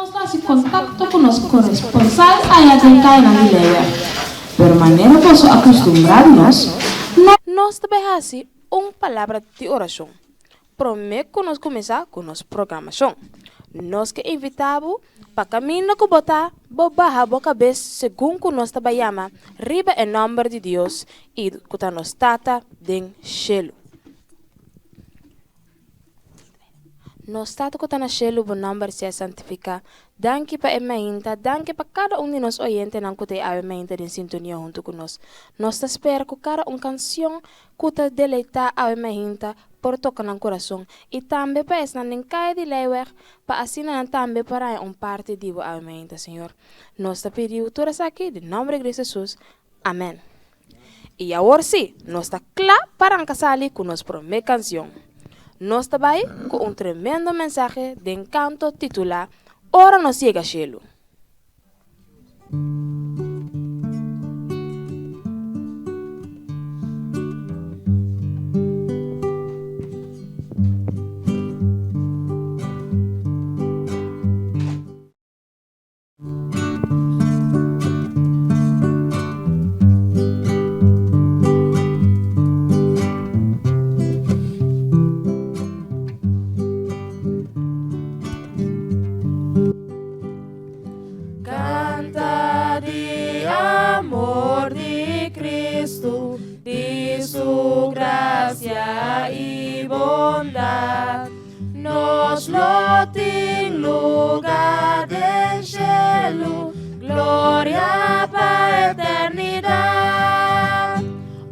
Nos ta hasi kontakto ku nos koresponsal aya den kayanan di Leeuwen. Pero manera boso a kustumbrá di nos, nos ta bai hasi un palabra di orashon promé ku nos kuminsá ku nos programashon. Nos ke invitá bo pa kaminda ku bo ta, bo baha bo kabes segun ku nos ta bai yama riba e nòmber di Dios i ku ta nos Tata den shelu. Nos Tata ku ta na shelu, bo nòmber sea santifiká. Danki pa e mainta, danki pa kada un di nos oyentenan ku ta e awe mainta den sintonia huntu ku nos. Nos ta spera ku kada un kansion ku ta deleitá awe mainta por toka nan kurason i tambe pa esnan den kaya di Leiweg pa asina nan tambe por haña un parti di bo awe mainta, Señor. Nos ta pidi tur esaki den nòmber di Cristo Jesus. Amen. I awor sí, nos ta kla pa ranka sali ku nos promé kansion. Nos ta bai ku un tremendo mensahe den kanto titulá Ora Nos Yega Shelu. Canta di amor di Cristo, di su gracia y bondad. Nos lo tin luga den shelu, gloria pa eternidad.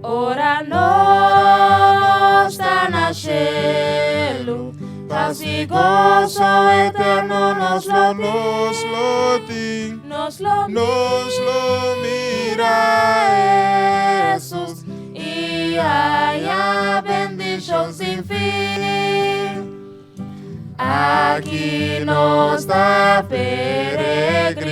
Ora nos ta na shelu, paz y gozo eterno nos lo tin. Nos lo tin, Nos lo nos lo mira Jesus y haya bendicion sin fin. Aki nos ta peregrino,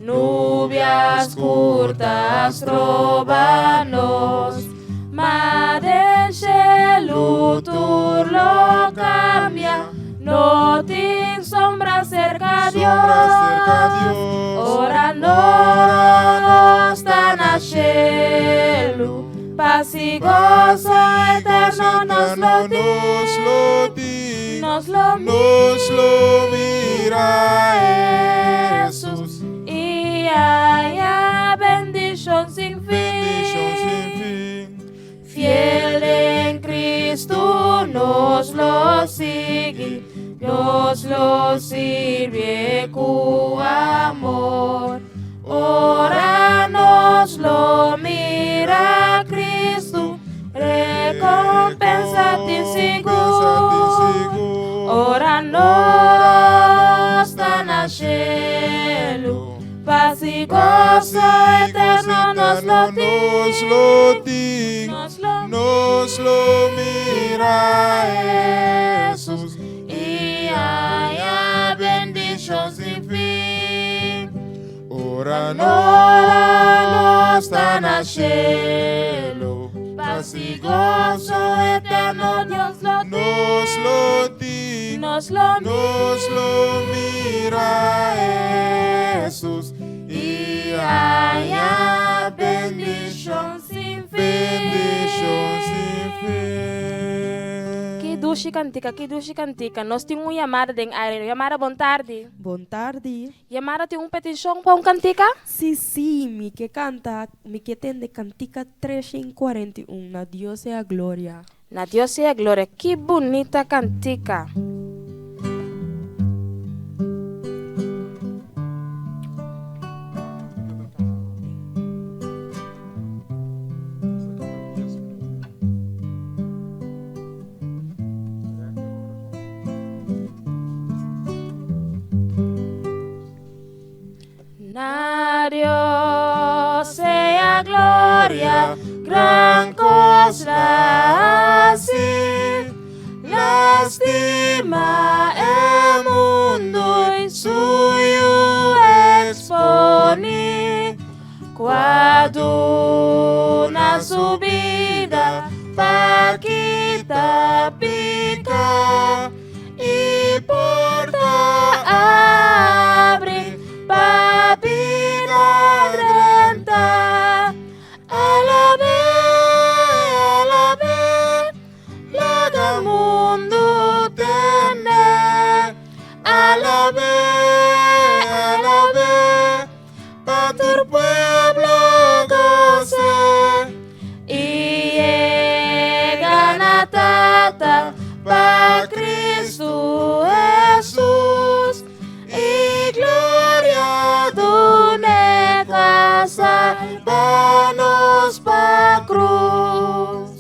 nubia skur ta stroba nos. Ma den shelu tur lo kambia, no tin sombra serka Sombra serka Dios. Dios. Ora nos ta na shelu, paz y gozo eterno nos lo tin. Nos lo tin, Nos lo nos lo mira Jesus y haya bendición sin fin. Bendición sin fin. Fiel en Cristo nos lo sigui, nos lo sirve cu amor. Ora nos lo mira Cristo, recompensa tin sigur. Ora nos ta na shelu, paz y gozo eterno nos lo Nos tin. lo tin, Nos lo nos lo mira Jesus y haya bendición sin fin. Ora Ora nos nos ta ta na na shelu, shelu, paz y gozo eterno Dios lo Nos tin. lo tin, Nos lo nos lo mira Jesus y y haya haya bendición sin bendición fin. sin fin. Ki dushi kantika, ki dushi kantika. Nos tin un yamada den aire. Yamada, bon tardi. Bon tardi. Yamada tin un petishon pa un kantika? Sí, sí, mi ke kanta, mi ke tende kantika 341, Na Dios sea gloria. Na Dios sea gloria. Ki bunita kantika. Na Dios sea gloria, gran kos la hasi. Lastima e mundu i su Yu eksponí, ku a duna su bida pa kita piká i porta. Alab'é, alab'é, pa tur pueblo gos'é. I yega na Tata pa Kristu Hesus. I gloria dun'é ku a salba nos pa krus.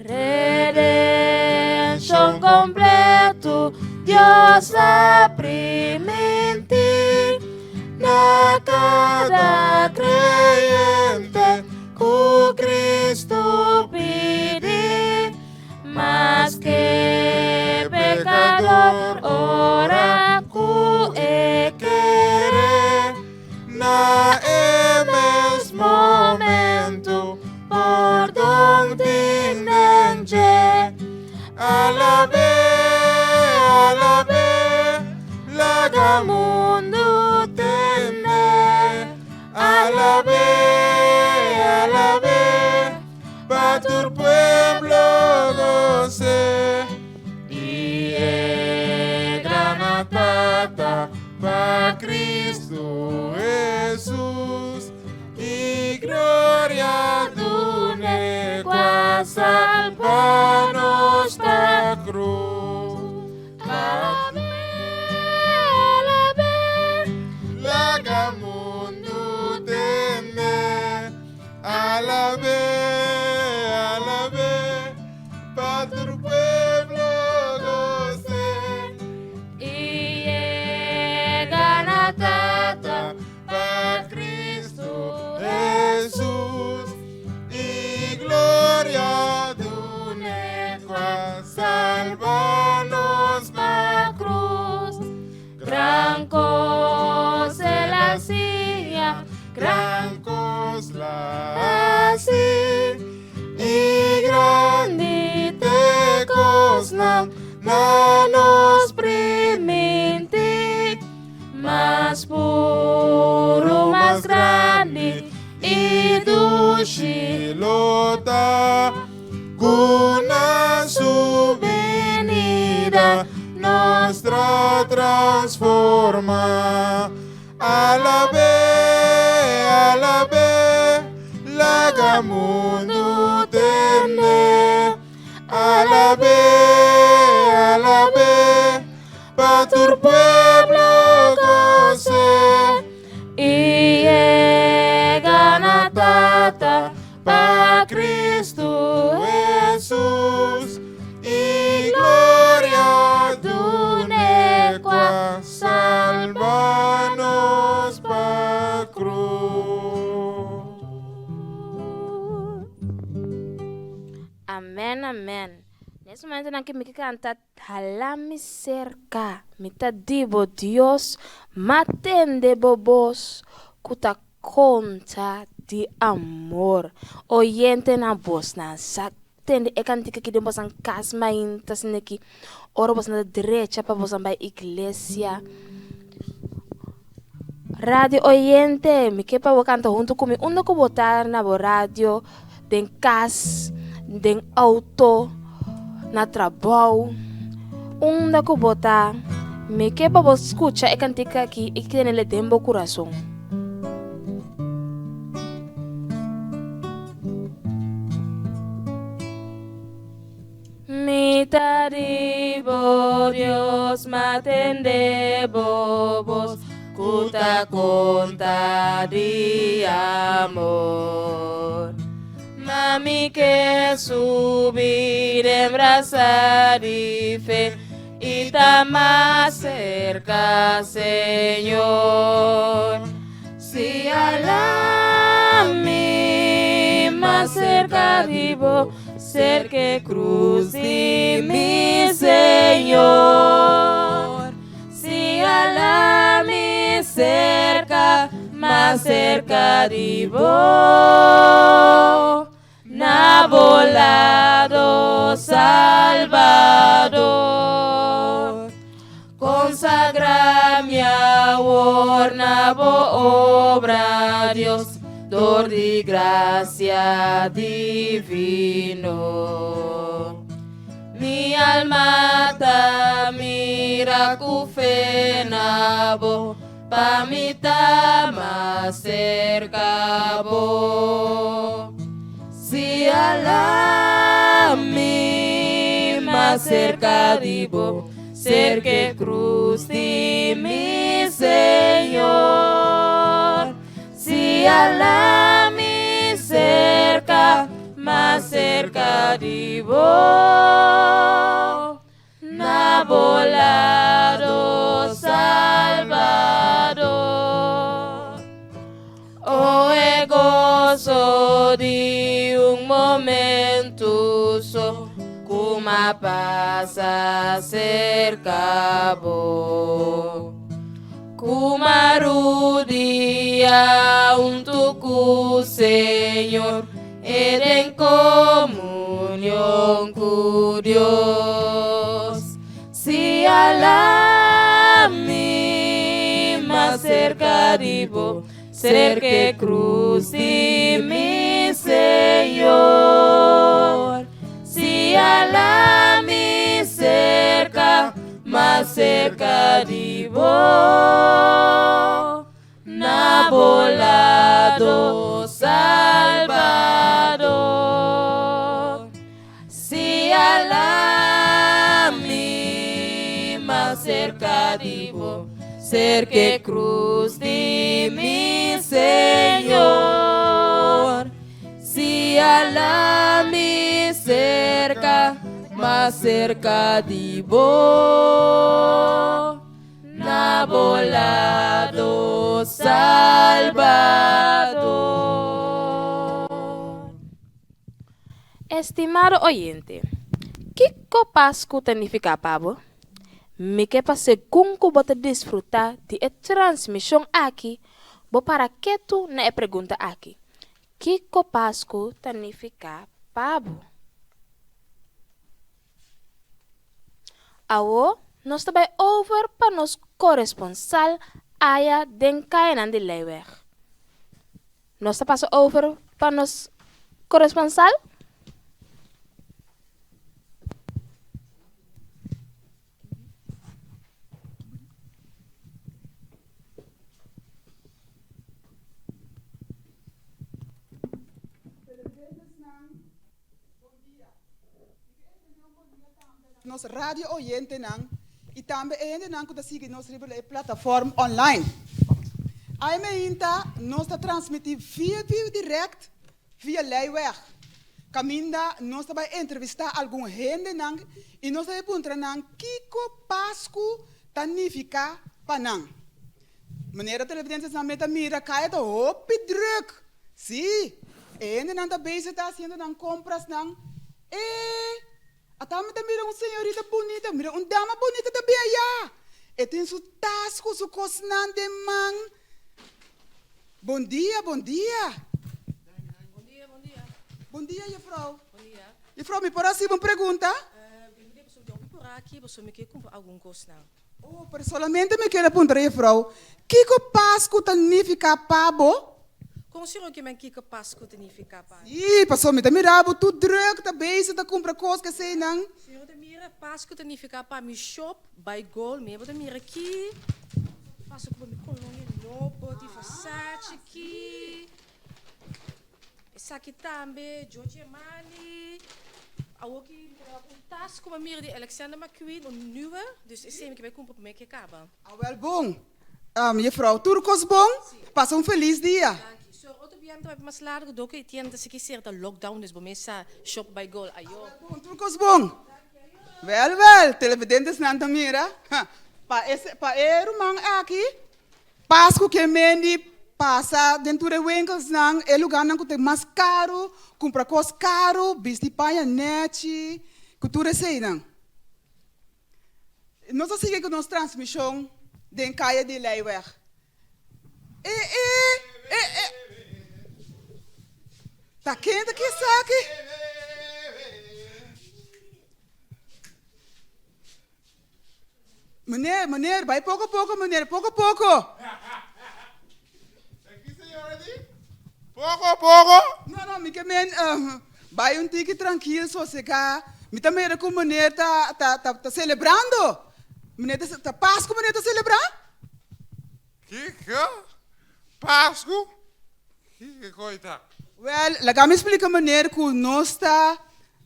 Redenshon kompleto Dios a primintí na kada kreyente ku Kristu pidi. Maske pekador ora ku e kere, na e mes momento pordon tin den dje. Alab'é, alab'é, laga mundu tende. Alab'é, alab'é, pa tur pueblo gos'é. I e grana Tata pa Kristu Hesus i gloria dun'é ku a salba nos pa krus. Alab'é, alab'é. Laga mundu tende. Alab'é, alab'é, pa tur pueblo gos'é. I yega na Tata pa Kristu Hesus i gloria dun'é ku a salba nos na krus. Gran kos el a siña, gran kos l'a hasi i grandi t'e kosnan na nos primintí. Mas puru, mas grandi i dushi lo ta ku na su binida nos tra transformá. Alab'é, alab'é, laga mundu tende. Alab'é, alab'é, pa tur pueblo gos'é. I yega na Tata pa Kristu Hesus i gloria dun'é ku a salba nos pa krus. Amen amen. Nes momentonan ke mi ke kanta Hala mi serka, mi ta di bo Dios, m'a tende bo bos ku ta konta di amor. Oyentenan bosnan sa tende e kantika aki den bosan kas mainta asin'aki ora bosan ta drecha pa bosan bai iglesia. Radio oyente, mi ke pa bo kanta huntu ku mi unda ku bo ta na bo radio, den kas, den auto, na trabou, unda ku bo ta, mi ke pa bo skucha e kantika aki i tenele den bo kurason. Mi ta di bo Dios, m'a tende bo bos ku ta konta di amor. Ma mi ke subi den brasa di fe i ta mas serka Señor. Si ala mi mas serka di bo, Serka e krus di mi Señor. Si ala mi serka, mas serka di bo, na bo lado, Salbador. Konsagrá mi awor na bo obra, Dios, dor di grasia divino. Mi alma ta mira. mira ku fe na bo, pa mi ta mas serka bo. Si ala mi mas serka di bo, serk'e krus di mi Señor. Si ala mi serka, mas serka di bo, na bo lado, Salbador. O e goso di un momento so, ku m'a pasa serka bo. Ku marudia huntu ku Señor e den komunion ku Dios. Si ala mi mas serka di bo, serk'e krus di mi Señor. Si ala mi serka, mas serka di bo, na bo lado, Salbador. Si ala mi mas serka di bo, serk'e krus di mi Señor. Si ala mi serka, mas serka di bo, na bo lado, Salbador. Estimado oyente, kiko Pasku ta nifiká pa bo? Mi ke pa segun ku bo ta disfrutá di e transmishon aki, bo para ketu na e pregunta aki, Kiko Pasku ta nifiká pa bo? Awo nos ta bai over pa nos koresponsal aya den kayanan di Leiweg. Nos ta pasa over pa nos koresponsal. Nos radio oyentenan y tambe e hendenan cu ta sigui nos riba e plataform online. Aymeinta nos ta transmiti via via direct via Leiweg. Caminda nos ta bay entrevista algun hendenan y nos ta bay puntra nan kico Pascu ta nifica pa nan. Manera televidentenan me ta mira kaya ta hopi druk. Sí, e hendenan ta bezig ta hasiendo nan komprasnan. E ata mi ta mira un señorita bunita, mira un dama bunita ta bin aya. E tin su tas ku su kosnan den man. Bon dia, bon dia. Bon dia, bon dia. Bon dia, jefrou. Bon dia. Jefrou, mi por hasi bo un pregunta? Mi ta hopi por aki, pasobra mi ke kumpra algun kosnan. Oh, pero solamente mi kier a puntra jefrouw, kiko Pasku ta nifiká pa bo? Kon sigur ke men kiko Pasku ta nifiká pa mi? Sí, pasobra mi ta mira bo tur druk ta bezig ta kumpra kos keseinan. Sigur ta mira, Pasku ta nifiká pa mi shop by goal, mi bo ta mira ki Pasku pa mi kolonia nobo di Versace ki. Esaki tambe, Giorgio Armani. Awor ki mi ta un tas ku mi a mira di Alexander McQueen, un nieuwe, dus esei mi ke bai kumpra promé ke kaba. Awel bon. Jefrouw, tur kos bon? Pasa un felis dia. Danki. Sor, otro bia mi ta bai mas largu dor ku e tienda ta sigui sera ta lockdown, dus bo mes sa shop bai gol. Ayo. Awel bon, tur kos bon. Wel wel, televidentesnan ta mira. Pa e, pa e ruman aki. Pasku ke mendi pasa den tur e winkelsnan, e lugarnan ku ta mas karu, kumpra kos karu, bisti paña nèchi, ku tur eseinan. Nos a sigui ku nos transmishon den kaya di Leiweg. E e e e Ta ken ta ki esaki? Meneer, meneer, bai poko poko, meneer, poko poko. Ki señora di? Poko poko? No, no, mi ke men bai un tiki trankil, sosegá. Mi ta mira ku meneer ta, ta, ta, ta selebrando. Meneer ta, ta Pasku meneer ta selebrá? Kiko? Pasku? Kiko koi ta? Wèl, laga mi splika meneer ku nos ta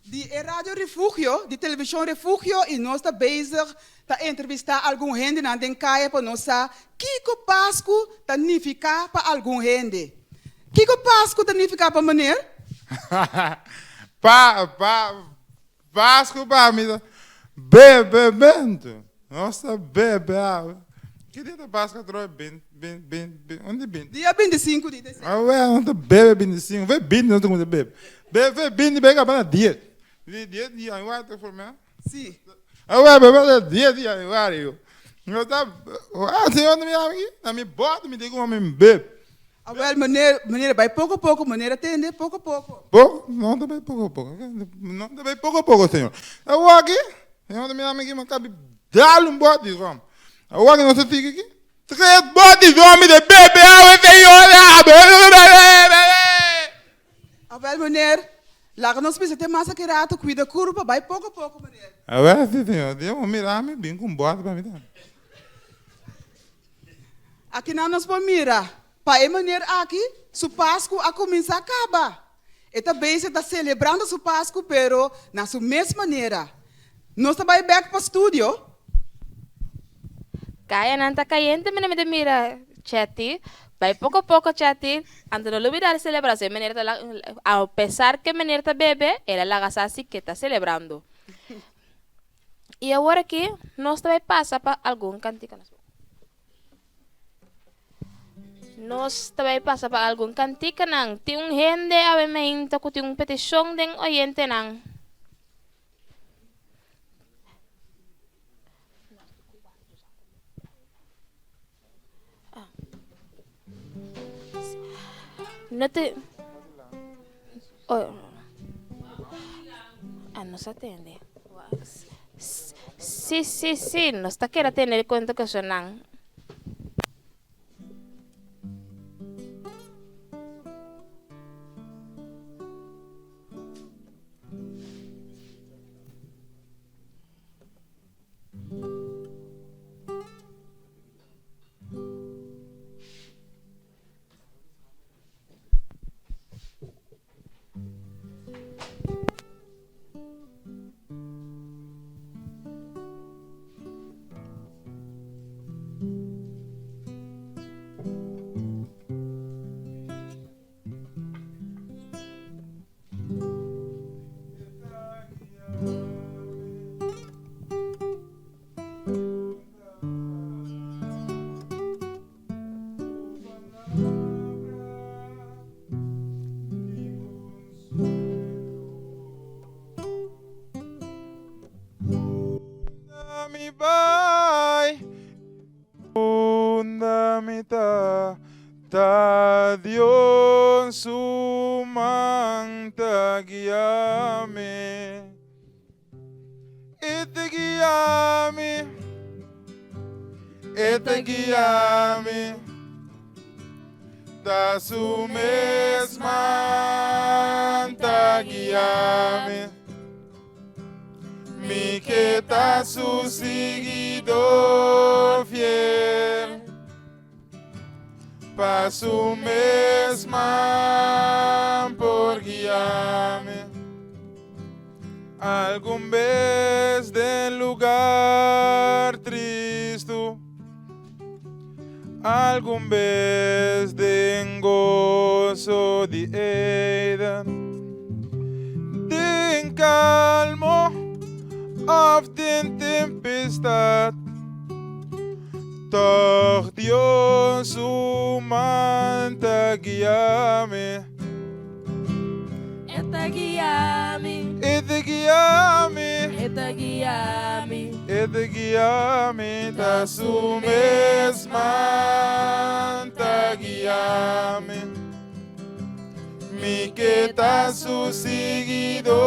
di e Radio Refugio, di Televishon Refugio i nos ta bezig ta entrevistá algun hendenan den kaya pa nos sa kiko Pasku ta nifiká pa algun hende. Kiko Pasku ta nifiká pa meneer? Pa, pa, Pasku pa mi ta bebementu. Nos ta bebe awe. Ki dia ta Pasku atrobe? Bin, bin, bin, bin, un di bin? Dia 25 di desembro. Awe nos ta bebe 25. Fe 20 nos ta kuminsá bebe. Be, fe 20 bai kaba na dies. Di dies di januari ta forma. Si. Awe bebe ta dies di januari yo. Nos ta, ah, señor ta mira mi aki? Na mi bòt mi tin ku mi bebe. Awel, meneer, meneer, bai poko poko, meneer a tende, poko poko. Poko? No ta bai poko poko. No ta bai poko poko, señor. Awor aki, señor ta mira mi aki, mi a kabi dal un bòt di rom. Awor aki nos ta sigui aki, tres bòt di rom mi ta bebe awe, señor. Awel, meneer, laga nos bisa te mas aki rato, kuida kurpa, bai poko poko, meneer. Awel, si, señor. Dios bo mira mi, bin ku un bòt pa mi tambe. Akinan nos por mira, pa e maner aki, su Pasku a kuminsá kaba. E ta bezig ta selebrando su Pasku, pero na su mes manera. Nos ta bai bèk pa studio. Kayanan ta kayente mene mi ta mira Chetty, bai poko poko Chetty, anto no lubida di selebrá, so e meneer ta a pesar ke meneer ta bebe, el a laga sa si ke ta selebrando. I awor aki nos ta bai pasa pa algun kantika. Nos ta bai pasa pa algun kantikanan. Tin un hende awe meinta ku tin un petishon den oyentenan. No te oh. Ah, no sa tende. Sí, sí, sí, nos ta keda tende e cuento que sonan. Mi bai, unda mi ta, ta Dios su man ta guia mi. E ta guia mi, e ta guia mi, ta su mes man ta guia mi. Mi ke ta su siguidor fiel, pa su mes man por guia mi. Algun bes den lugar tristu, algun bes den goso di Eden, den kalmo of den tempestad, tòg Dios su man ta guia mi. E ta guia mi. E ta guia mi. E ta guia mi. E ta guia mi. Ta su mes man ta guia mi. Mi ke ta su siguidor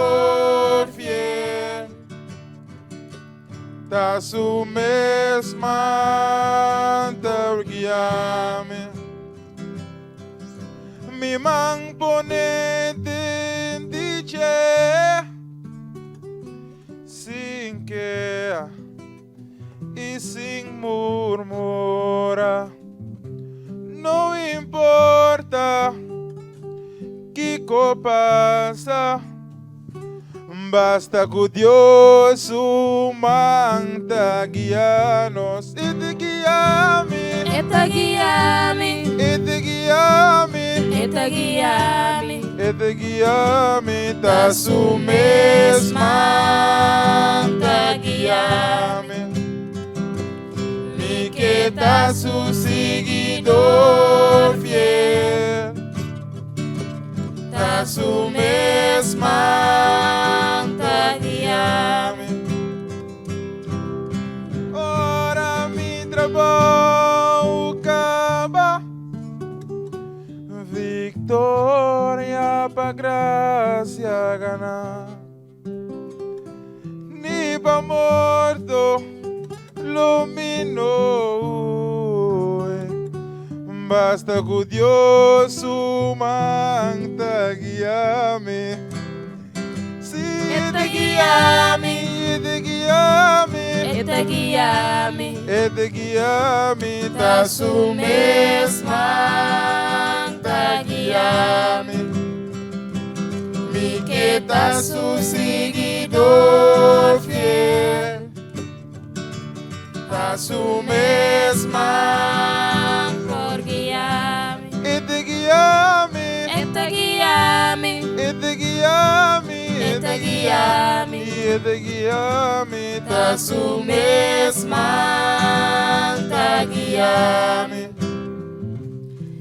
fiel. Ta su mes man ta guia mi. Mi man pone den di dje sin kea. sigui sin murmura. No importa kiko pasa, basta ku Dios su man ta guia nos. E ta guia mi. E ta guia mi. E ta guia mi. E ta guia mi. E ta guia mi, ta su mes man ta guia mi. Mi ke ta su siguidor fiel. Ta su mes man ta guia mi. Ora mi trabou kaba. Victoria pa gracia gana. Ni pa morto lo mi no hui. Basta cu Dios su man ta guia mi. Si E ta guia mi. E ta guia mi. E ta guia mi. E ta guia mi. Ta su mes man ta guia mi. Mi ke ta su siguidor fiel. Ta su mes man por guia mi. E ta guia mi. E ta guia mi. E ta guia mi. E ta guia mi. E ta guia mi. Ta su mes man ta guia mi.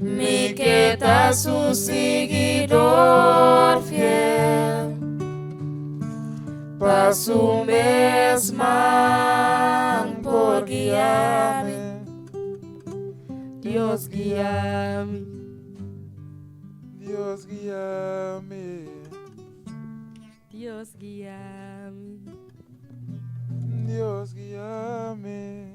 Mi ke ta su siguidor fiel. Pa su mes man por guia mi. Dios guia mi. Dios guia mi. Dios guia mi. Dios guia mi.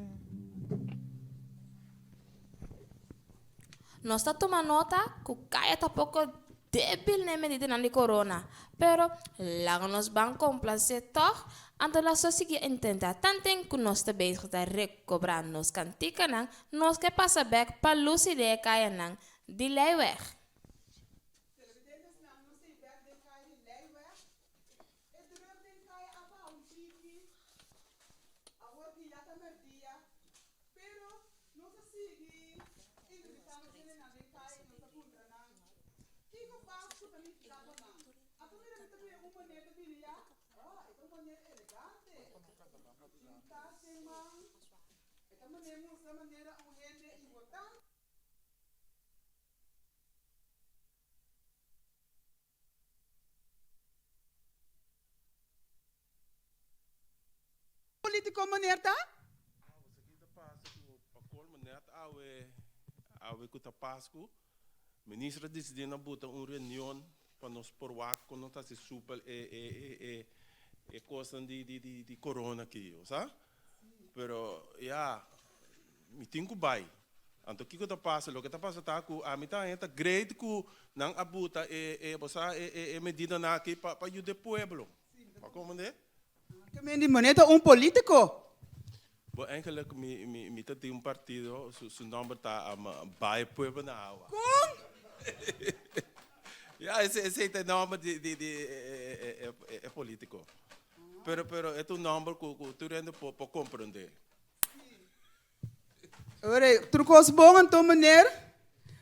Nos ta tuma nota ku kaya ta poko débil na e medidanan di corona, pero laga nos ban komplasé tòg, anto laso sigui intentá tanten ku nos ta bezig ta rekobrá nos kantikanan, nos ke pasa bèk pa lusi den e kayanan di Leiweg. Televidentesnan, nos ta i bèk den kaya di Leiweg. E druk den kaya a baha un tiki. Awor ki ya ta merdia, pero nos a sigui entrevistá nos hendenan den kaya i nos a puntra nan, Kiko Pasku ta nifiká pa nan? Ata mira mi ta mira un maner ta bini ya. Oh, e ta un maner elegante. Tin tas den man. E ta maner mustra manera un hende importante. Politico meneer ta? Esaki ta pasa ku pa kolmo nèt awe awe ku ta Pasku, minister a disidí na buta un reunion pa nos por wak kon nos ta hasi supel e e e e e kosnan di di di di corona aki, bo sa? Pero ya, mi tin ku bai. Anto kiko ta pasa? Loke ta pasa ta ku ami ta haña ta great ku nan a buta e e bo sa e e e medidanan aki pa pa yuda e pueblo. Bo a komprendé? Ke men di meneer ta un politico. Bo eigenlijk mi mi mi ta tin un partido su su nomber ta Bai Pueblo na Awa. Kon? Ya ese esei ta e nomber di di di e e e e politico. Pero pero e ta un nomber ku ku tur hende por por komprendé. Ora, tur kos bon anto meneer.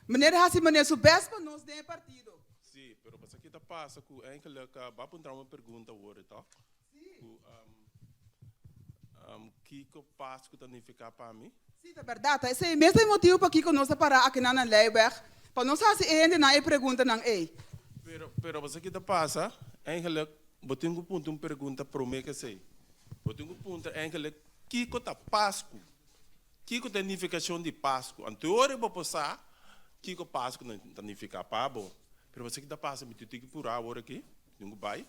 Meneer hasi meneer su best pa nos den e partido. Sí, pero pasobra ki ta pasa ku eigenlijk bo a puntra mi un pregunta awor toch? Ku kiko Pasku ta nifiká pa mi? Sí, ta bèrdat. Ta esei mes e motibu pakiko nos ta pará akinan na Leiweg, pa nos hasi e hendenan e preguntanan ei. Pero, pero pasobra ki ta pasa eigenlijk Bo tin ku puntra un pregunta promé ku esei. Bo tin ku puntra enkele kiko ta Pasku? Kiko ta e nifikashon di Pasku? Anto e ora bo por sa kiko Pasku ta nifiká pa bo. Pero bo sa ki ta pasa, mi tin ku purá awor aki, mi tin ku bai,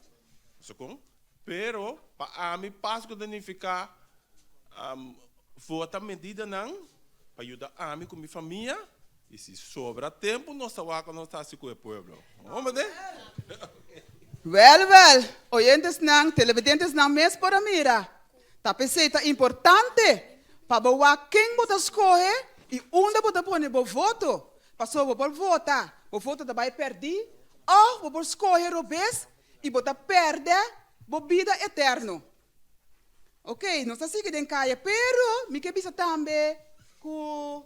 bo sa kon? Pero pa ami Pasku ta nifiká vota medidanan pa yuda ami ku mi famia i si sobra tempu nos ta wak nos ta hasi ku e pueblo. Wèl, wèl, oyentesnan, televidentesnan mes por a mira. Ta p'esei ta importante Pa bo wak ken bo ta skohe i unda bo ta pone bo voto. Pasobra bo por vota, bo voto ta bai pèrdí, òf bo por skohe robes i bo ta pèrdè bo bida eterno. Ok, nos ta sigui den kaya, pero mi ke bisa tambe ku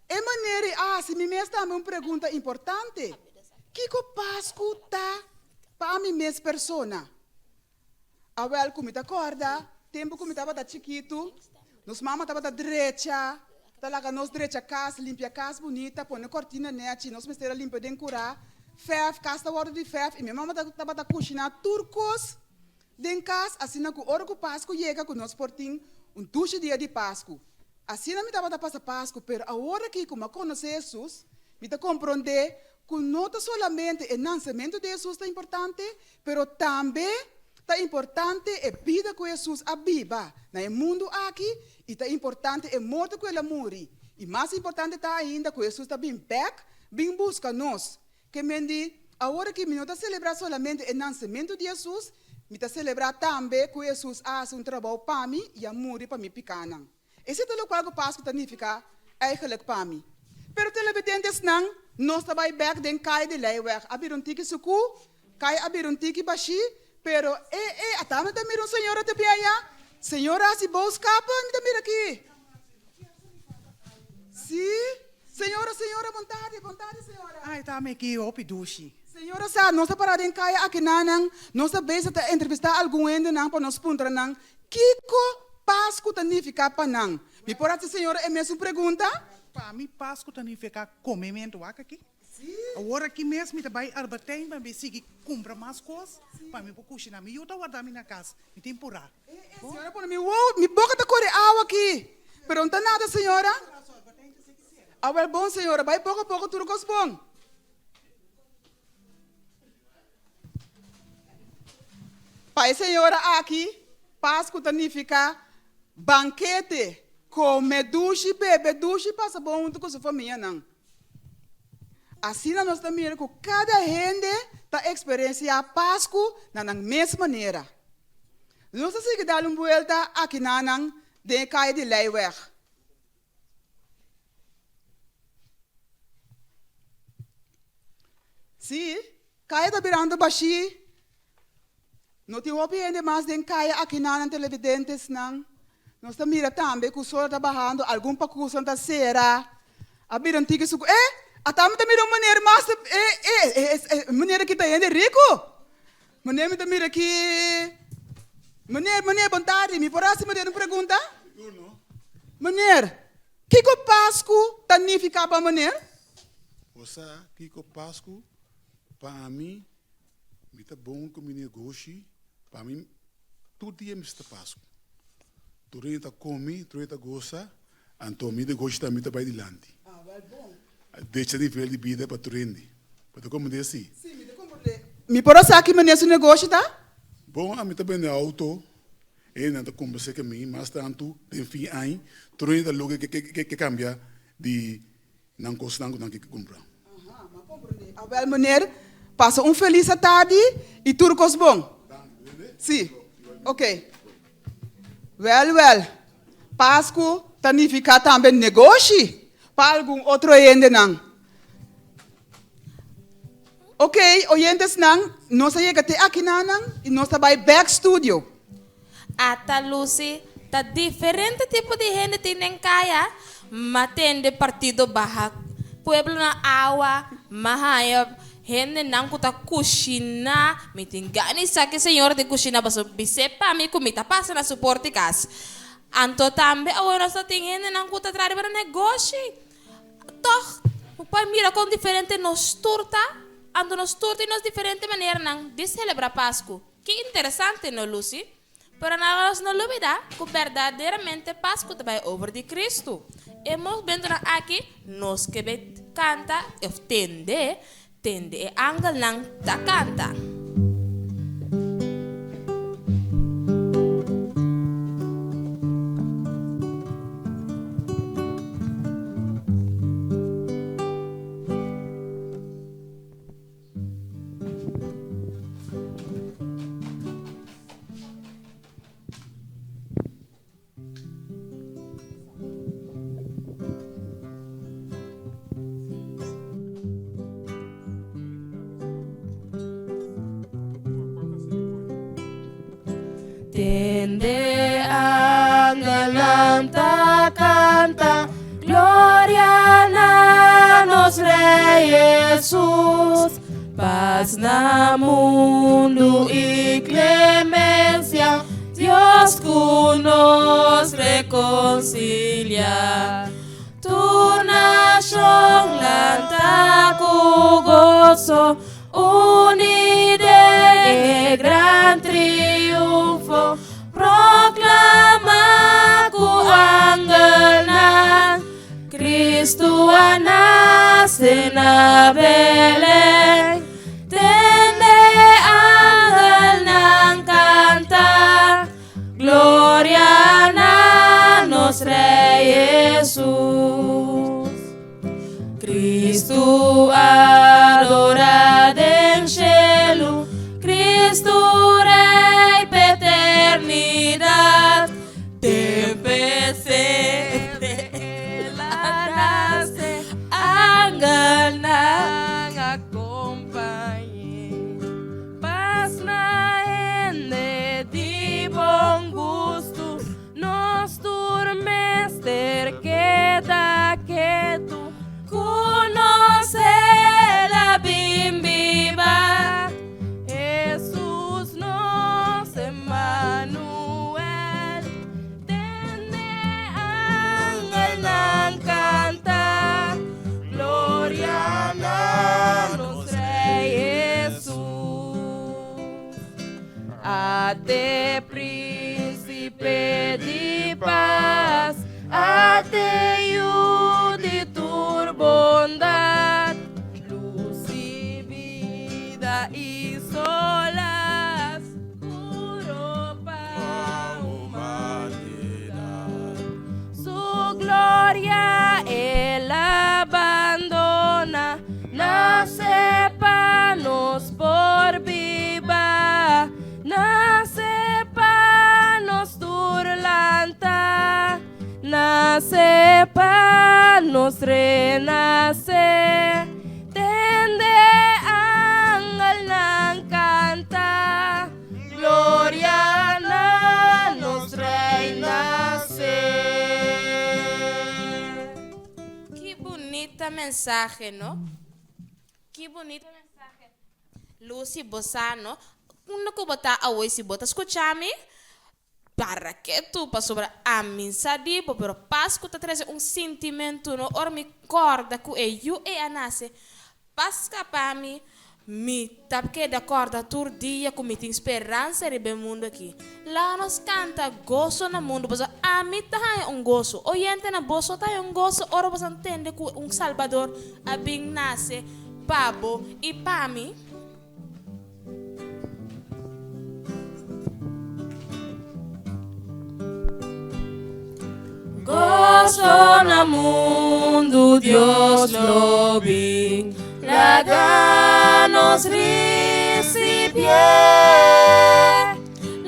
e manera i a hasi mi mes tambe un pregunta importante, Kiko Pasku ta pa mi mes persona? Awel, ku mi ta kòrda tempu ku mi tabata chikitu, nos mama tabata drecha, ta laga nos drecha kas, limpia kas bunita, pone kòrtina nèchi, nos mester a limpia den kurá, fèf, kas ta wòrdu di fèf, i mi mama tabata kushiná tur kos Den kas, asina ku ora ku Pasku yega ku nos por tin un dushi dia di Pasku. Asina mi tabata pasa Pasku, pero awor aki ku mi a konosé Hesus, mi ta komprondé ku no ta solamente e nansementu di Hesus ta importante, pero tambe ta importante e bida ku Hesus a biba na e mundu aki i ta importante e morto ku el a muri. I mas importante ta ainda ku Hesus ta bin bèk bin buska nos. Ke men di, Awor aki mi no ta selebrá solamente e nansementu di Hesus, mi ta selebrá tambe ku Hesus a hasi un trabou pa mi i a muri pa mi pikánan. Esei ta lokual ku Pasku ta nifiká eigelijk pa mi. Pero televidentesnan, nos ta bai bèk den Kai di Leiweg. A bira un tiki sukú, kai a bira un tiki bashí, pero e, e, ata mi ta mira un señora ta bin ayá. Señora hasi bouskapen, mi ta mira aki. Sí. Señora, señora, bon tardi, bon tardi, señora. Ay, ta mi ki hopi dushi. Señora sa, nos ta pará den kaya akinan, nos ta bezig ta entrevistá algun hendenan pa nos puntra nan kiko Pasku ta nifiká pa nan. Mi por hasi señora e mesun pregunta? Pa mi Pasku ta nifiká komementu, wak aki. Awor aki mes mi ta bai Albertijn pa mi sigui kumpra mas kos pa mi por kushiná. Mi yu ta warda mi na kas, mi tin purá. Señora pone mi wow, mi boca ta core awa aki. Pero no ta nada, señora. Awel bon, señora, bai poco a poco tur cos bon. Pa e señora aki, Pascu ta nifica banquete, come dushi, bebe dushi, pasa bon hunto cu su famianan. Asina nos ta mira cu cada hende ta experiencia Pascu na nan mes manera. Nos ta sigui dal un buelta akinanan den e kaya di Leiweg. Sí, kaya ta birando bashí. No tin hopi hende mas den kaya akinanan, televidentesnan. Nos ta mira tambe ku sol ta bahando, algun pakusan ta sera. A bira un tiki suku. Eh! Ata mi ta mira un meneer mas. Eh, eh, eh, eh, meneer aki ta hende riku. Meneer mi ta mira aki. Meneer, meneer, bon tardi. Mi por hasi meneer un pregunta? Meneer, kiko Pasku ta nifiká pa meneer? Bo sa kiko Pasku pa mi? Mi ta bon ku mi negoshi, pa mi tur dia mi sta Pasku. Tur hende ta komi, tur hende ta gosa, anto mi negoshi tambe ta bai dilanti. Decha nivel di bida pa tur hende. Bo ta komprendé si? Sí, mi ta komprendé. Mi por a sa ki manera su negoshi ta? Bon, ami ta bende auto, e hendenan ta kumpra serka mi, mas tantu den fin aña tur hende ta loke ke kambia di nan kosnan ku nan ke kumpra. Aha, mi a komprendé. Awel meneer, pasa un felis atardi i tur kos bon. Sí, ok. Wèl, wèl, Pasku ta nifiká tambe negoshi pa algun otro hendenan. Ok, oyentesnan, nos a yega te akinanan i nos ta bai bèk studio. Ata Lucy, ta diferente tipo di hende tin den kaya, ma tende partido baha pueblo na awa, ma haña hendenan ku ta kushiná, mi tin gana di sa ki señora tin kushiná pasobra bis'é pa mi ku mi ta pasa na su porta di kas. Anto tambe awor nos ta tin hendenan ku ta traha riba nan negoshi. Tòg, bo por mira kon diferente nos tur ta, anto nos tur tin nos diferente maneranan di selebrá Pasku. Ki interesante, no, Lucy? Pero nos no lubidá ku berdaderamente Pasku ta bai over di Kristu. E momentunan aki nos ke bai kanta òf tende, tende e angelnan ta kanta. Tende angelnan ta kanta, Gloria na nos Rei Hesus. Pas na mundu i klemensia, Dios ku nos rekonsilia. Tur nashon lanta ku goso, Uní den e gran triunfo, Proklamá ku angelnan, Kristu a nase na Belén. Tende angelnan kanta, Gloria na nos Rei Hesus. Kristu adorá den shelu, Kristu Rei p'eternidat. Den pesebre el a nase, angelnan a kompañ'é. Pas na hende di bon gustu. Nos tur mester keda ketu. Ku nos el a bin biba. Hesus nos Emmanuel. Tende angelnan kanta. Gloria na nos Rei Hesus. Ate Príncipe di Paz, ate Yu di tur bondad, luz i bida i solas, puro pa humanidad. Su gloria el a bandona, Nase pa nos por biba, Nase pa nos tur lanta, Nase pa nos renase, Tende angelnan kanta, Gloria na nos Rei nase. Ki bunita mensahe no. Ki bunita mensahe. Lucy bo sa no. Unda ku bo ta awor si bo ta skucha mi para ke tu pasobra ami sa di bo pero Pasku ta trese un sintimentu no ora mi kòrda ku e yu ei a nase Paska pa mi, mi ta keda kòrda tur dia ku mi tin speransa riba e mundu aki. Laga nos kanta goso na mundu, pasobra ami ta haña un goso. Oyentenan, boso ta haña un goso ora boso a tende ku un Salbador a bin nase pa bo i pa mi? Goso na mundu Dios lo bin laga nos ricibié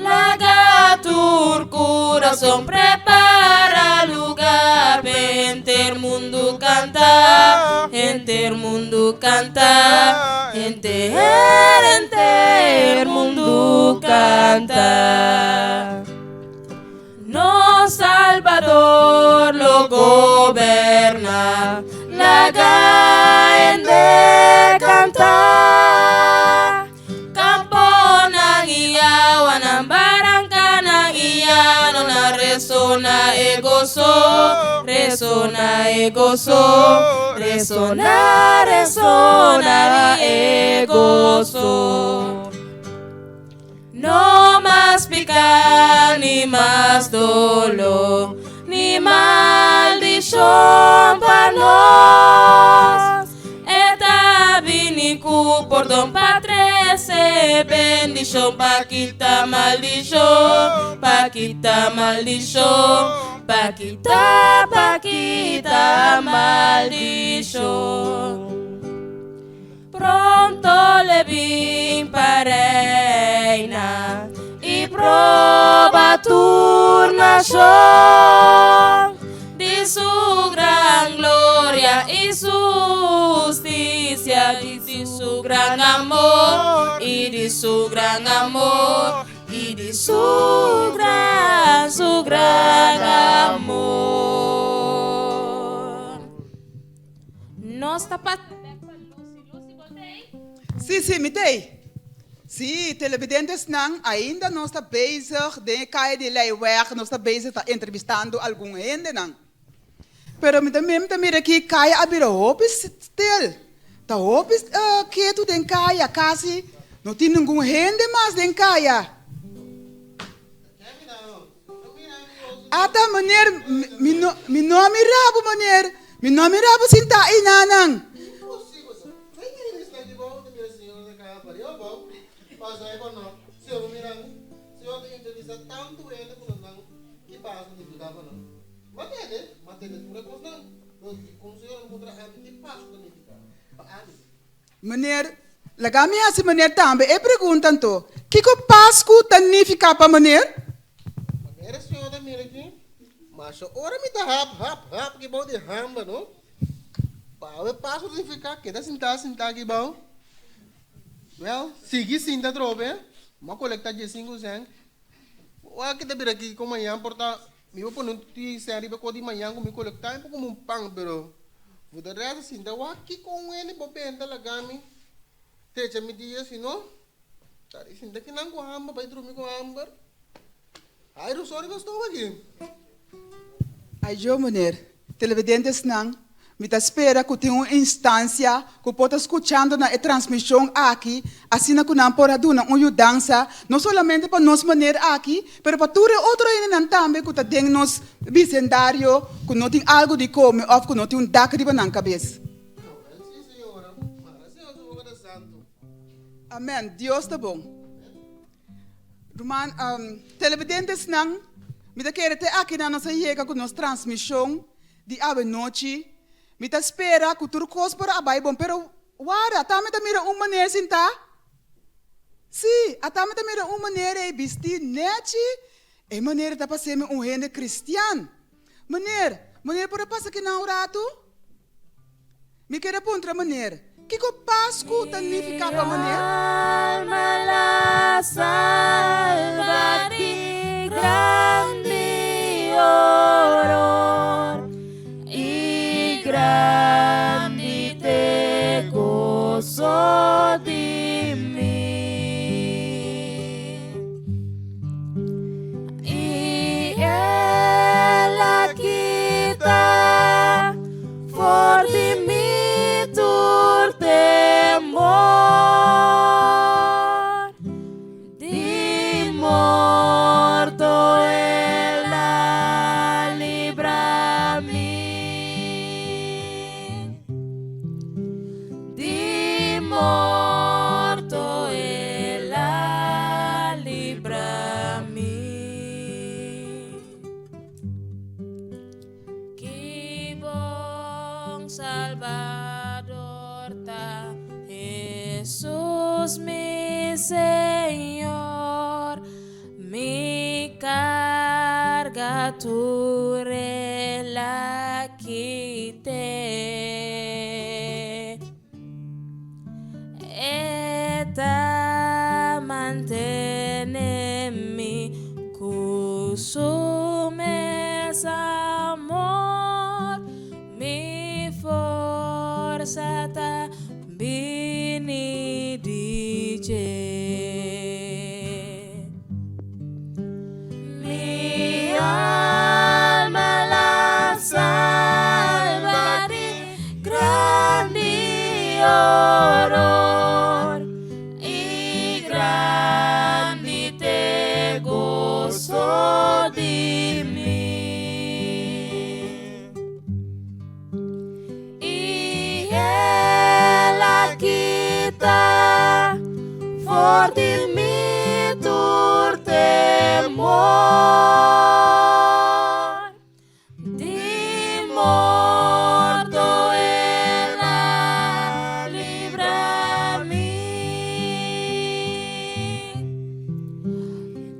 Laga tur curason prepara lugar p'e henter mundu canta Henter mundu canta Henter henter mundu canta Nos Salbador lo goberna Laga hende canta Camponan y awanan, barancanan y llanonan Resona e gozo, resona e gozo Resona, resona e gozo No mas piká, ni mas doló, ni maldishon pa nos. E ta bini ku pordon pa trese bendishon, pa kita maldishon, pa kita maldishon, pa kita, pa kita maldishon. Pronto l'e bin pa reina i proba tur nashon di su gran gloria i su hustisia, di su gran amor i di su gran amor i di. Di su gran, su gran amor. Nos ta pasa bek pa Lucy. Lucy, bo t'ei? Sí, sí, mi t'ei. Sí, televidentesnan, ainda nos ta bezig den e kaya di Leiweg, nos ta bezig ta entrevistando algun hendenan. Pero mi ta mi ta mira ki kaya a bira hopi stil. Ta hopi ketu den kaya, kasi no tin ningun hende mas den kaya. Ata meneer, mi no mi no a mira bo meneer, mi no a mira bo sinta einanan. Meneer, laga mi hasi meneer tambe e pregunta anto, Kiko Pasku ta nifiká pa meneer? Manera señor ta mira aki, masha ora mi ta hap, hap, hap aki bou di hamba no. Pa awe Pasku ta nifiká keda sintá, sintá aki bou. Wel, sigui sinta atrobe, mi a kolektá diesinku sèn. Ora ki ta bira aki ku mañan por ta mi por pone un tisen riba e kos di mañan ku mi kolektá mi por kume un pan pero for de rèst sinta wak kiko un hende por benta laga mi techa mi dia si no ta di sinta kinan ku hamber bai drumi ku hamber ai ruso riba stof aki. Ayo meneer, televidentesnan, mi ta spera ku tin un instansia ku por ta skuchando na e transmishon aki, asina ku nan por a duna un yudansa, no solamente pa nos meneer aki, pero pa tur e otro hendenan tambe ku ta den nos bisendario ku no tin algu di kome òf ku no tin un dak riba nan kabes. Amen, Dios ta bon. Ruman, televidentesnan, mi ta kere te akinan nos a yega ku nos transmishon di awe nochi. Mi ta spera ku tur kos por a bai bon, pero wara, ata mi ta mira un meneer sintá. Sí, ata mi ta mira un meneer ei bistí nèchi. E meneer ta pas'é mi un hende kristian. Meneer, meneer por a pasa kinan un ratu? Mi kere puntra meneer, kiko Pasku ta nifiká pa meneer? Alma la salva di grandi horor i grandi te gozo di mi. I el a kita for di mi tur temor, di morto el a libra mi, di morto el a libra mi. Ki bon Salbador ta Hesus mi Señor, mi karga tur el a kite. E ta mantene mi ku su mes amor, mi forsa ta bini di dje. Mi alma la salba di grandi horor i grandi te goso di mi. I el a kita for di mi tur temor, di morto el a libra mi,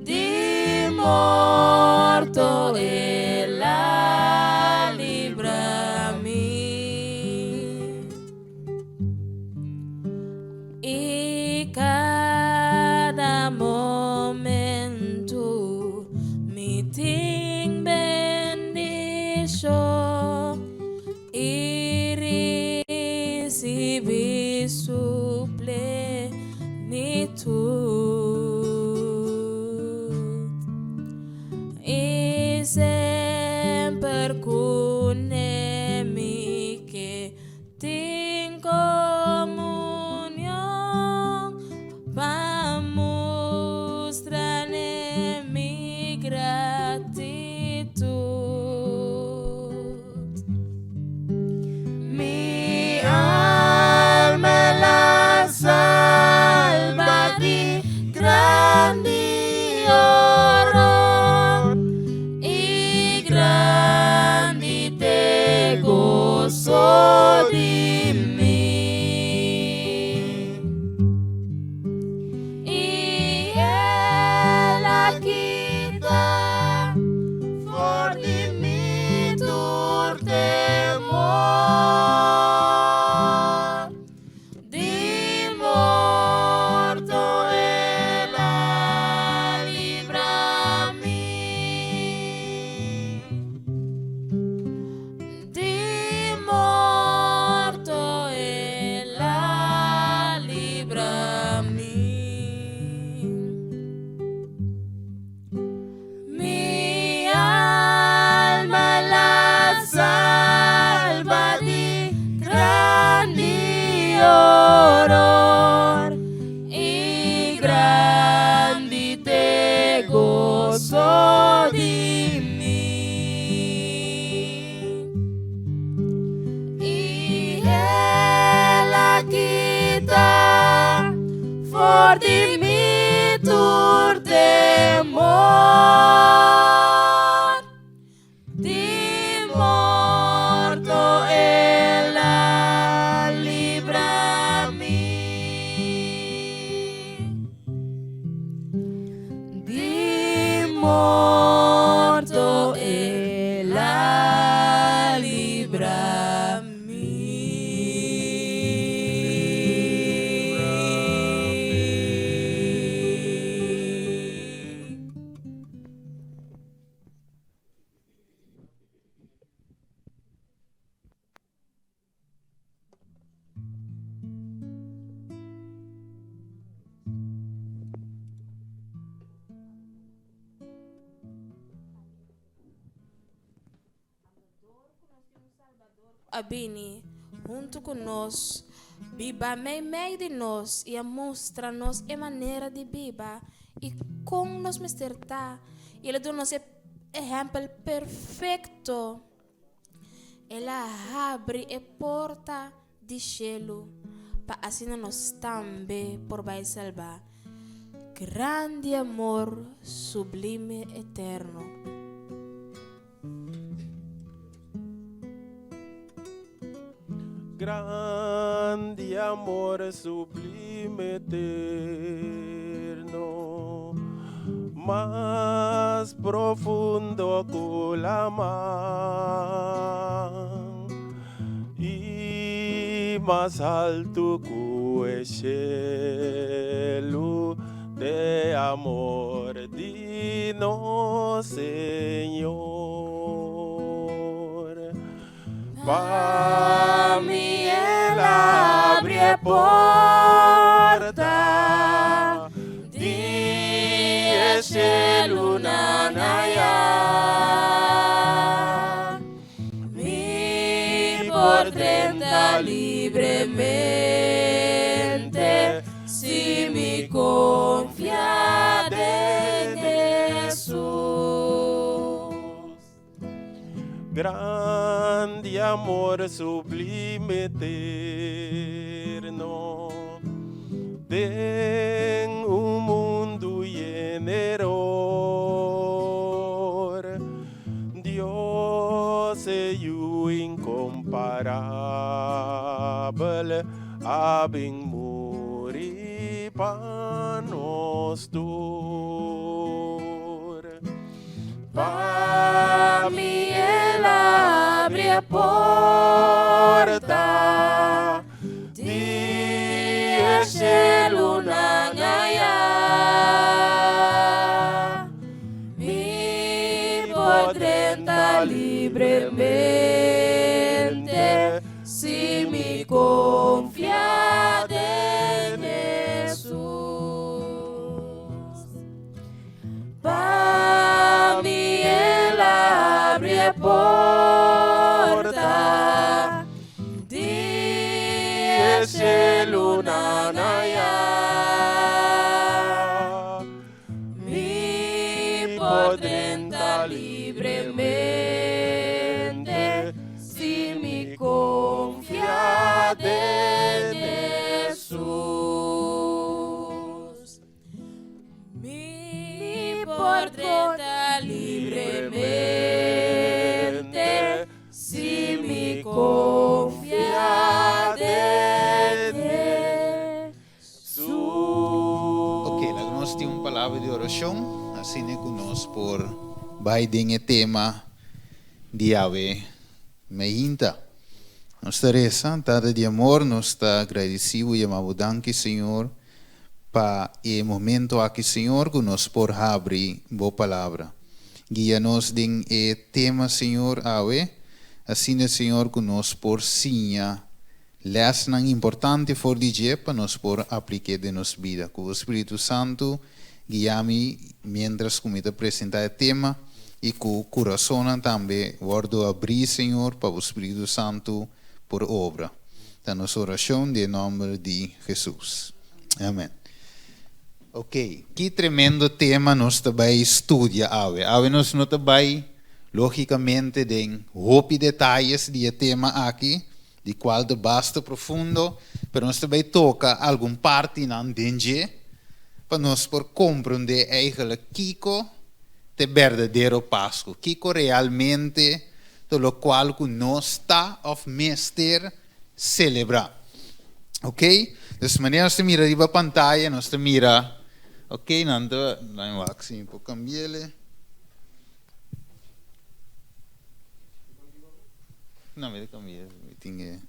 di morto el a libra mi. I kada momento. Tin bendishon i risibí su plenitut. I semper kuné mi ke tin komunion pa mustra n'e mi gratitut. Mi alma el a salba di grandi horor i grandi t'e goso di mi. I el a kita for di mi tur temor. Di morto el a libra mi. Di morto el a libra mi. Mi alma el a salba di grandi horor i grandi t'e goso di mi. I el a kita for di mi tur temor. Di morto el a libra mi. Di morto el a libra mi. A bini huntu ku nos, biba meimei di nos i a mustra nos e manera di biba i kon nos mester ta, i el a duna nos e ehèmpel perfekto. El a habri e porta di shelu pa asina nos tambe por bai salbá. Grandi amor sublime eterno. Grandi amor sublime eterno, mas profundo ku laman i mas altu ku e shelu de amor di nos Señor. Pa mi el abri e porta di e shelunan aya. Mi por drenta libremente si mi konfia den Hesus. Grandi amor sublime eterno den un mundu yen eror Dios e Yu inkomparabel a bin muri pa nos tur. Pa mi el abri e porta di e shelunan aya. Mi Libremente si mi konfia den Hesus. Pa mi el a abri e porta di e shelunan aya. Mi por drenta libremente si mi konfia den Hesus. Mi por drenta libremente si mi konfia den Hesus. Ok, laga nos tin un palabra di orashon, asina ku nos por bai den e tema di awe meinta. Nos ta resa, Tata di amor, nos ta gradisí bo, yama bo danki, Señor, pa e momento aki, Señor, ku nos por habri bo palabra. Guia nos den e tema, Señor, awe, asina, Señor, ku nos por siña Lèsnan importante for di dje pa nos por aplik'é den nos bida. Ku bo Spiritu Santu guia mi miéntras ku mi ta presentá e tema i ku kurasonnan tambe wòrdu abrí, Señor, pa bo Spiritu Santu por obra. Ta nos orashon den e nòmber di Hesus. Amèn. Oke, ki tremendo tema nos ta bai studia awe. Awe nos no ta bai, lógikamente, den hopi detayes di e tema aki, di cual ta basta profundo, pero nos ta bay toca algun partinan den dje pa nos por comprende eigenlijk kico ta e berdadero Pascu, kico realmente ta locual cu nos ta of mester celebra. Ok, dus manera nos ta mira riba pantaya nos ta mira, ok, nan ta, laat me wak si mi por cambiele. No, mi ta cambia, mi tin e.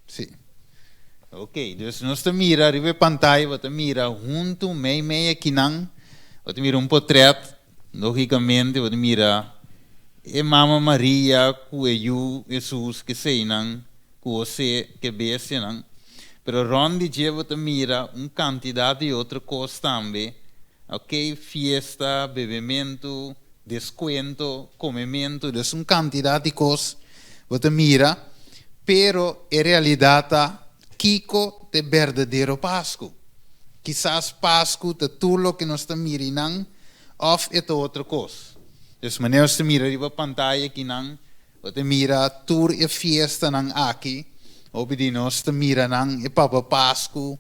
Sí. Ok, dus nos ta mira riba e pantaya, bo ta mira huntu mei mei akinan, bo ta mira un potret, logicamente bo ta mira e mama Maria ku e yu Hesus keseinan, ku Jose ke bestianan. Pero rond di dje bo ta mira un kantidat di otro kos tambe, ok, fiesta, bebementu, Descuento, comemento, dus un cantidad di cos bo ta mira, pero e realidad ta kico ta e berdadero Pascu. Kisas Pascu ta tur loke nos ta mira einan of e ta otro cos. Dus manera nos ta mira riba pantaya akinan, bo ta mira tur e fiestanan aki, hopi di nos ta mira nan e Papa Pascu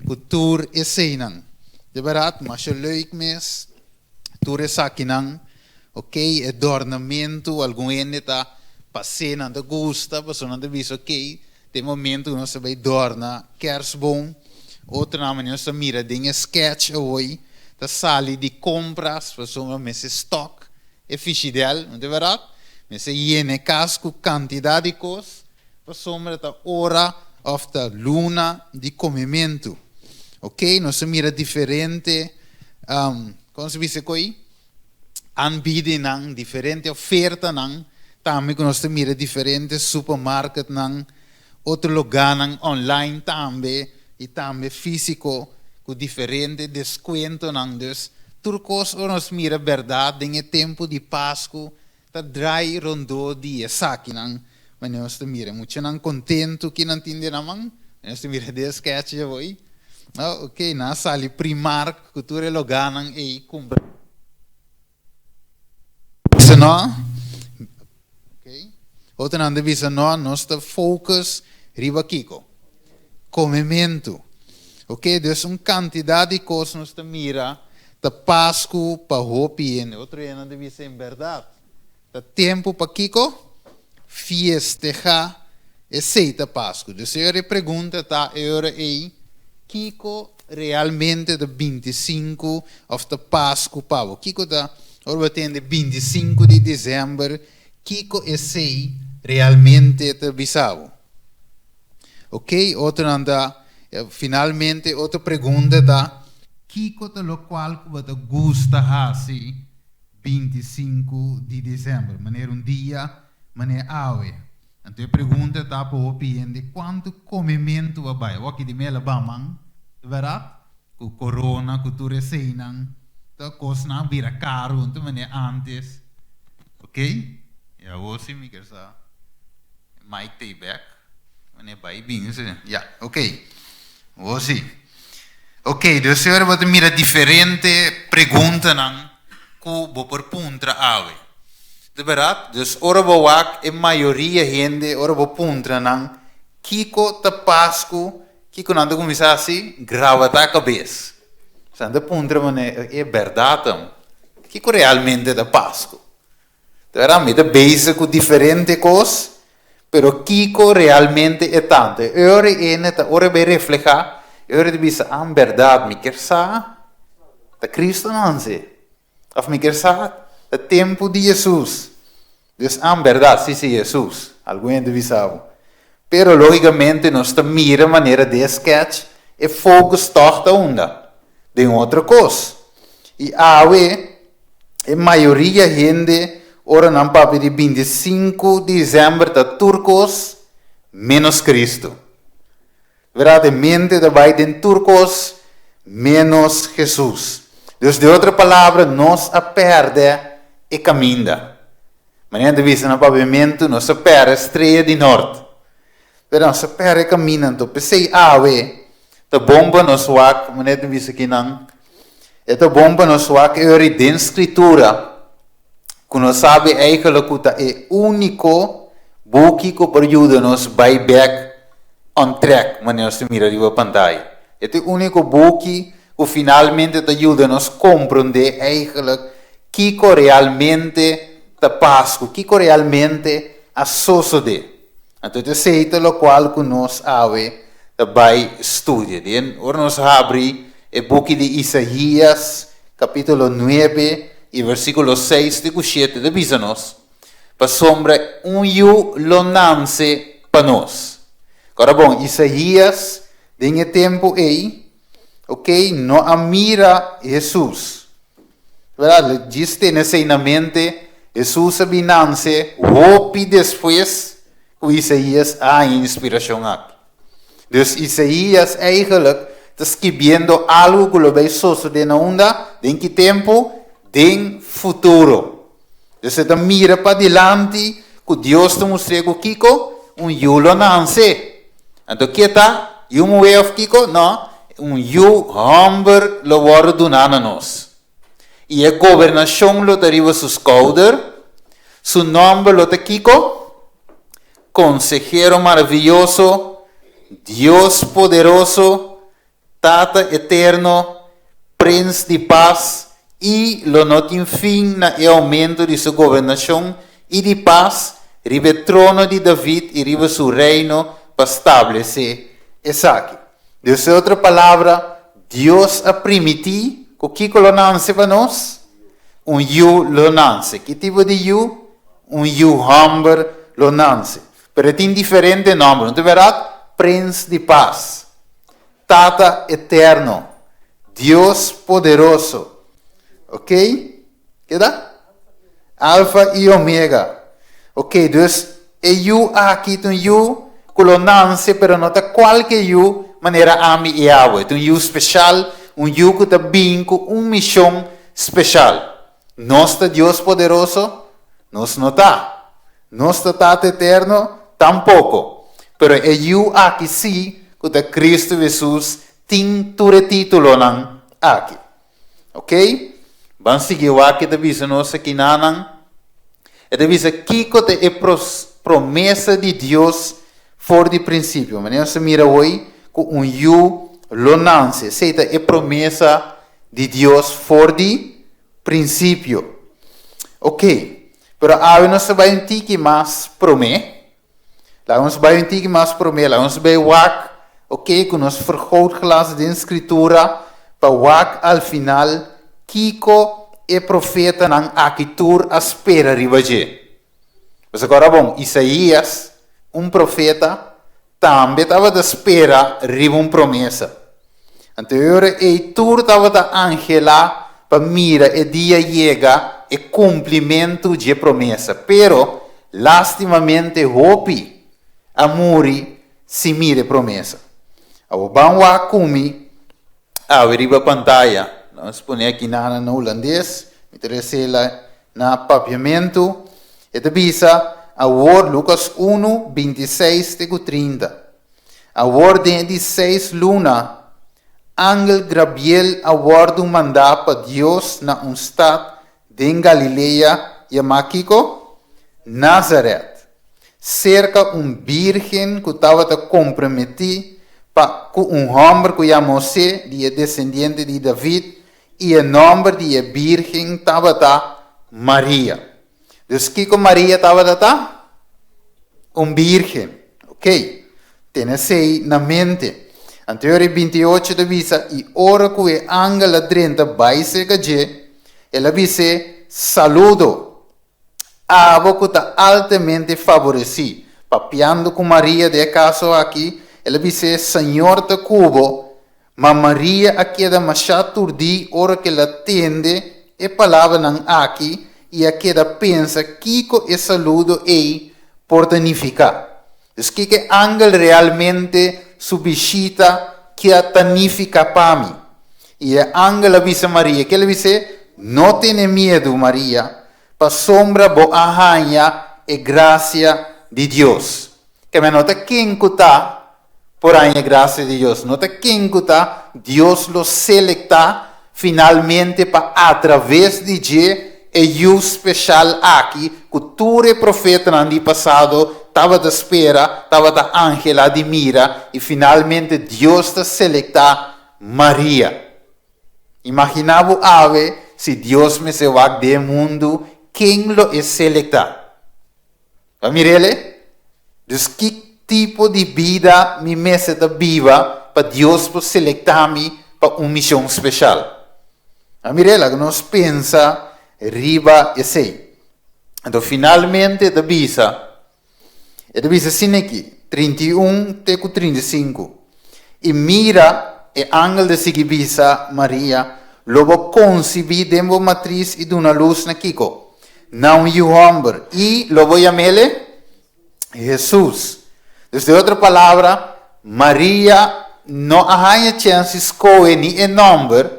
cu tur eseinan. De berdad, masha leuk mes. Tur esakinan, ok, e dornamentu, algun hende ta pas'é, nan ta gusta, pasobra nan ta bisa, ok, ta e momentu ku nos ta bai dòrna kersboom. Otronan manera nos ta mira den e sketch awoi, ta sali di kompras, pasobra mester stòk e fishidèl, no ta bèrdat? Mester yena e kas ku kantidat di kos, pasobra ta ora òf ta luna di komementu. Ok, nos ta mira diferente, kon se bisa ko'i? Aanbiedingnan, diferente ofertanan, tambe ku nos ta mira diferente supermarketnan, otro lugánan online tambe i tambe físiko ku diferente deskuentonan. Dus tur kos ora nos mira bèrdat den e tempu di Pasku Ta drai rondó di esakinan, manera nos ta mira e muchanan kontentu ki nan tin den nan man. Manera nos ta mira den e sketch ya bo ei. Oh, ok, nan a sali Primark ku tur e logánan ei kumpra. Bisa no, ok. Otronan ta bisa no, nos ta focus riba kiko? Komementu. Ok, dus un kantidat di kos nos ta mira ta Pasku pa hopi hende. Otro hendenan ta bisa en bèrdat ta tempu pa kiko? Fiestehá. Esei ta Pasku. Dus e ora e pregunta ta e ora ei, kiko realmente ta 25 òf ta Pasku pa bo? Kiko ta, ora bo tende 25 di desèmber, kiko esei realmente ta bisa bo? Ok, otronan ta, finalmente otro pregunta ta, Kiko ta lokual ku bo ta gusta hasi 25 di desèmber, manera un dia manera awe. Anto e pregunta ta pa hopi hende, kuantu komementu a bai? Awor aki di mel a ban man, ta bèrdat? Ku korona, ku tur eseinan, ta kosnan a bira karu, anto manera ántes. Ok, i awor si mi kier sa mic ta ei bèk, manera bai bin si. Ya, ok, awor si. Ok, dus ora bo ta mira diferente preguntanan ku bo por puntra awe. Ta bèrdat? Dus ora bo wak e mayoria hende, ora bo puntra nan kiko ta Pasku, kiko nan ta kuminsá hasi? Grabata kabes. Nan ta puntra manera, e bèrdat? Kiko realmente ta Pasku? Ta bèrdat? Mi ta bezig ku diferente kos, pero kiko realmente e ta? E ora e ta ora bai reflehá, e ora ta bisa, ah, bèrdat, mi kier sa ta Kristu nanse. Of mi kier sa ta tempu di Jesus. Dus an berdad, si si Jesus. Algun hende bisa bo. Pero logicamente nos ta mira manera den e sketch e focus toch ta unda? Den otro cos. Y awe e mayoria hende ora nan papia di 25 di december ta tur cos menos Cristo. Berdad, e mente ta bai den tur kos ménos Hesus. Dus di otro palabra, nos a pèrdè e kaminda. Manera nan ta bisa na papiamentu, nos a pèrdè strea di nort. Pero nos a pèrdè e kaminda. Anto p'esei awe ta bon pa nos wak, manera ta bisa kinan, e ta bon pa nos wak e ora den Skritura ku nos sabi eigenlijk ku ta e úniko buki ku por yuda nos bai bèk on track, manera nos ta mira riba pantaya. E ta e úniko buki ku finalmente ta yuda nos komprondé eigenlijk kiko realmente ta Pasku, kiko realmente a sosodé. Anto ta esei ta lokual ku nos awe ta bai studia. Den ora nos habri e buki di Isaías kapítulo nuebe i versíkulo seis te ku shete ta bisa nos, Pasobra un yu lo nanse pa nos. Kora bon, Isaías den e tempu ei, ok, no a mira Hesus. Berdad, djis tene esei na mente, Hesus a bin nanse hopi despues ku Isaías a haña inspirashon aki. Dus Isaías eigenlijk ta skibiendo algu ku lo bai sosodé na unda? Den ki tempu? Den futuro. Dus e ta mira padilanti ku Dios ta mustr'é ku kiko? Un yu lo nanse. Anto ke ta? Yu muhé òf kiko? No, un yu hòmber lo wòrdu duná na nos. I e gobernashon lo ta riba su skouder. Su nòmber lo ta kiko? Konsehero Maravioso, Dios Poderoso, Tata Eterno, Prins di Pas, i lo no tin fin na e oumento di su gobernashon i di pas riba e trono di David i riba su reino pa stablesé esaki. Dus e otro palabra, Dios a primití ku kiko lo nanse pa nos? Un yu lo nanse. Ki tipo di yu? Un yu hòmber lo nanse. Pero e tin diferente nòmber, no ta bèrdat? Prins di Pas. Tata Eterno, Dios Poderoso. Ok? Keda? Alfa i Omega. Ok, dus e yu aki ta un yu ku lo nanse, pero no ta kualke yu manera ami i abo. E ta un yu speshal, un yu ku ta bin ku un mishon speshal. Nos ta Dios Poderoso? Nos no ta. Nos ta Tata Eterno? Tampoko. Pero e Yu aki sí, ku ta Kristu Hesus, tin tur e títulonan aki. Ok? Ban sigui wak ke ta bisa nos akinanan. E ta bisa kiko ta e promesa di Dios for di prinsipio. Manera nos ta mira hoy ku un yu lo nanse. Esei ta e promesa di Dios for di prinsipio. Ok, pero awe nos ta bai un tiki mas promé. Laga nos bai un tiki mas promé, laga nos bai wak, ok, ku nos vergrootglas den Skritura pa wak al final kiko e profetanan aki tur a spera riba dje. Pasobra ora bon, Isaías, un profeta, tambe tabata spera riba un promesa. Anto e ora ei tur tabata anhelá. pa mira e dia yega e kumplimentu dje promesa. Pero, lástimamente hopi a muri sin mira e promesa. Awor ban wak ku mi awe riba pantaya. Nos pone aki nana na hulandes, mi ta resela na papiamentu. E ta bisa, Awor, Lukas unu, 26 te ku 30. Awor den e di seis luna, angel Grabiel a wòrdu mandá pa Dios na un stat den Galilea yamá kiko? Nazaret, serka un bírgen ku tabata komprometí pa ku un hòmber ku yama Hosé di e desendiente di David, i e nòmber di e bírgen tabata Maria. Dus kiko Maria tabata ta? Un bírgen. Ok. Tene esei na mente. Anto e 28 ta bisa, I ora ku e angel a drenta bai serka dje, el a bis'é, Saludo, abo ku ta altamente faboresí. Papiando ku Maria den e kaso aki, el a bis'é, Señor ta ku bo. Ma Maria a keda mashá turdí ora ku el a tende e palabranan aki i a keda pensa kiko e saludo ei por ta nifiká. Dus kiko e angel realmente su bishita ke ta nifiká pa mi? I e angel a bisa Maria, ke el a bis'é, No tene miedu, Maria, pasobra bo a haña e grasia di Dios. Ke men no ta ken ku ta por haña grasia di Dios. No ta ken ku ta, Dios lo selektá finalmente pa atraves di dje e yu speshal aki ku tur e profetanan di pasado tabata spera, tabata anhelá di mira, i finalmente Dios ta selektá Maria. Imaginá bo awe si Dios mester wak den e mundu, ken lo e selektá? Ta mir'el? Dus ki tipo di bida mi mester ta biba pa Dios por selektá mi pa un mishon speshal? Ta mir'el? Laga nos pensa riba esei. Anto finalmente e ta bisa, e ta bisa asina aki, 31 te ku 35, I mira, e angel ta sigui bisa Maria, Lo bo konsibí den bo matris i duna lus na kiko? Na un yu hòmber, i lo bo yam'ele Hesus. Dus den otro palabra, Maria no a haña chèns di skohe ni e nòmber,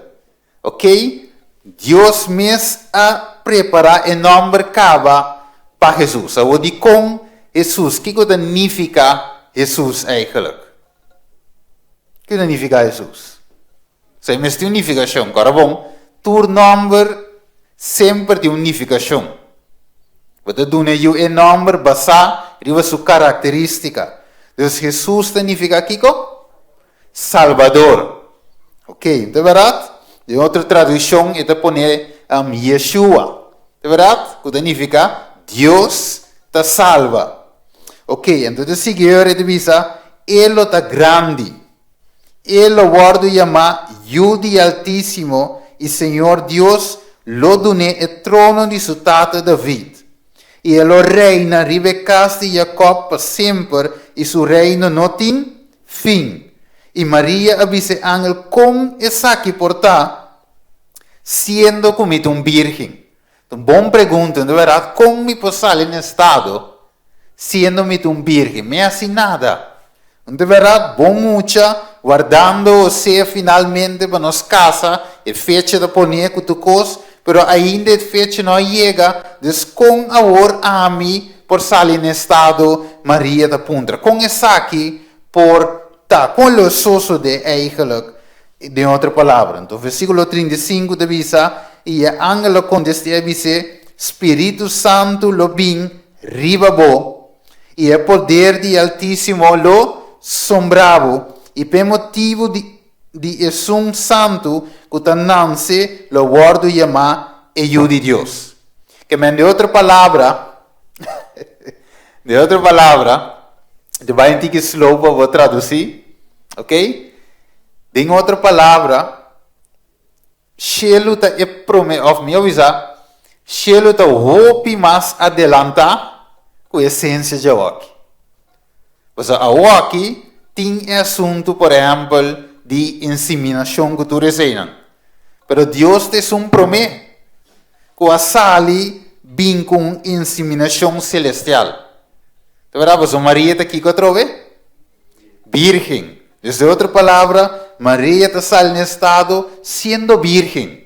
oke? Dios mes a prepará e nòmber kaba pa Hesus. Awor dikon Hesus? Kiko ta nifiká Hesus eigentlik? Kiko ta nifiká Hesus? Esei mester tin un nifikashon. Kòrda bon, tur nòmber semper tin un nifikashon. Bo ta duna e yu e nòmber basá riba su karakterístika. Dus Hesus ta nifiká kiko? Salbador. Oke, ta bèrdat? Den otro tradukshon e ta pone Yeshua. Ta bèrdat? Ku ta nifiká Dios ta salba. Oke, anto ta sigui ora e ta bisa, E lo ta grandi. E lo wòrdu yamá Yu di Altísimo i Señor Dios lo dun'é e trono di su tata David. I e lo reina riba e kas di Jakòb pa semper i su reino no tin fin. I Maria a bisa e angel, Kon esaki por ta, siendo ku mi ta un bírgen? Ta un bon pregunta, no ta bèrdat? Kon mi por sali na estado siendo mi ta un bírgen? Mi hasi nada. No ta bèrdat? Bon mucha, wardando Hosé finalmente pa nos kasa, e fecha ta poné ku tur kos, pero ainda e fecha no a yega, dus kon awor ami por sali na estado? Maria ta puntra. Kon esaki por ta? Kon lo sosodé eigenlijk? Den otro palabra, anto versíkulo 35 ta bisa, I e angel a kontest'é a bis'é, Spiritu Santu lo bin riba bo, i e poder di e Altísimo lo sombra bo, i p'e motibu di di Esun Santu ku ta nanse lo wòrdu yamá e Yu di Dios. Ke men, den otro palabra, den otro palabra, ta bai un tiki slow pa bo tradusí, ok? Den otro palabra, shelu ta e prome, of mihó bisa, shelu ta hopi mas adelantá ku e sensia dje awoki. Pasobra awoki tin e asuntu, por ehèmpel, di inseminashon ku tur eseinan. Pero Dios ta esun promé ku a sali bin ku un inseminashon selestial. Ta bèrdat? Pasobra Maria ta kiko atrobe? Bírgen. Dus den otro palabra, Maria ta sali na estado siendo bírgen.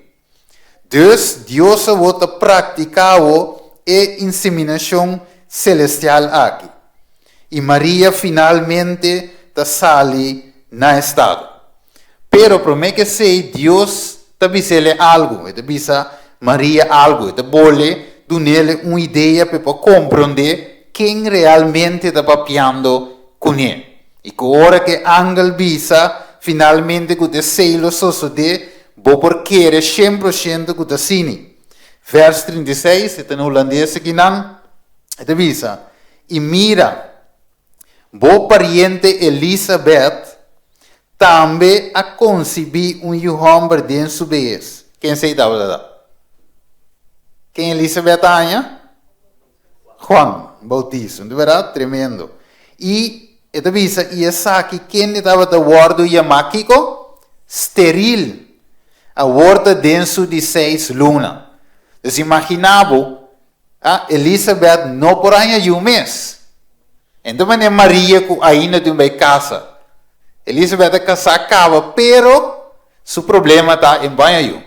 Dus Dios awor ta praktiká awor e inseminashon selestial aki. I Maria finalmente ta sali na estado. Pero promé ku esei Dios ta bis'ele algu. E ta bisa Maria algu. E ta bole dun'ele un idea pa e por komprondé ken realmente ta papiando kuné. I ku ora ku e angel bisa finalmente ku ta esei lo sosodé, bo por kere shen por shento ku ta asini. Vèrs 36, e ta na hulandes akinan, e ta bisa, I mira, bo pariente Elisabèt tambe a konsibí un yu hòmber den su behes. Ken esei tabata ta? Ken Elisabèt a haña? Juan Bautista, no ta berdad? Tremendo. I e ta bisa, i esaki kende tabata wòrdu yamá kiko? Steril. Awor ta den su di seis luna. Dus imaginá bo, ah, Elisabèt no por haña yu mes. Enton manera Maria ku ainda tin bai kasa. Elisabèt a kasá kaba, pero su problema ta e no por haña yu.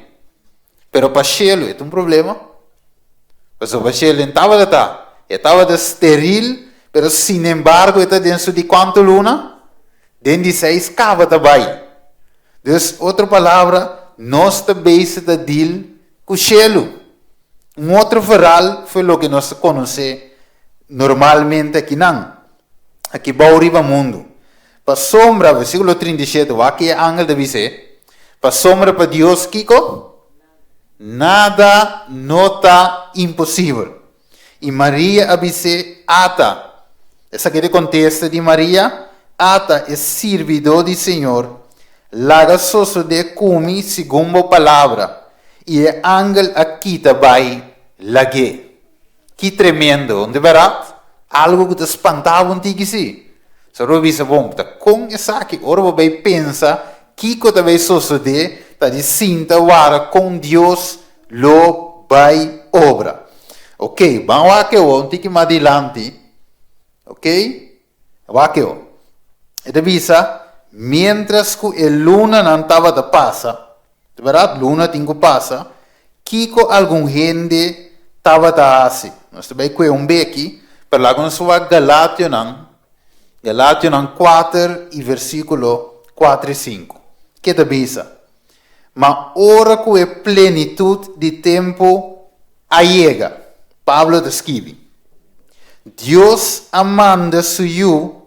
Pero pa shelu e ta un problema. Pasobra pa shelu e no tabata ta. E tabata steril, pero sinembargo e ta den su di kuantu luna? Den di seis kaba ta bai. Dus, otro palabra, nos ta bezig ta deal ku shelu. Un otro verhaal fo'i loke nos ta konosé normalmente akinan, aki bou riba mundu. Pasobra, versíkulo 37, wak ki e angel ta bis'é, Pasobra pa Dios kiko? Nada no ta imposibel. I Maria a bis'é, Ata! Esaki ta e kontesta di Maria, Ata, e sirbidó di Señor, laga sosodé ku mi segun bo palabra. I e angel a kita bai lag'é. Ki tremendo, no ta bèrdat? Algu ku ta spantá bo un tiki sí. So bo bisa, Bon, ta kon esaki? Ora bo bai pensa kiko ta bai sosodé, ta di sinta wara kon Dios lo bai obra. Oke, ban wak awor un tiki mas dilanti. Oke, wak awor. E ta bisa, Miéntras ku e lunanan tabata pasa, Ta bèrdat, luna tin ku pasa. Kiko algun hende tabata hasi? Nos ta bai kue un beki, pero laga nos wak Galationan, Galationan kuater i versíkulo kuater i sinku. Ke ta bisa? Ma ora ku e plenitut di tempu a yega, Pablo ta skibi, Dios a manda su Yu,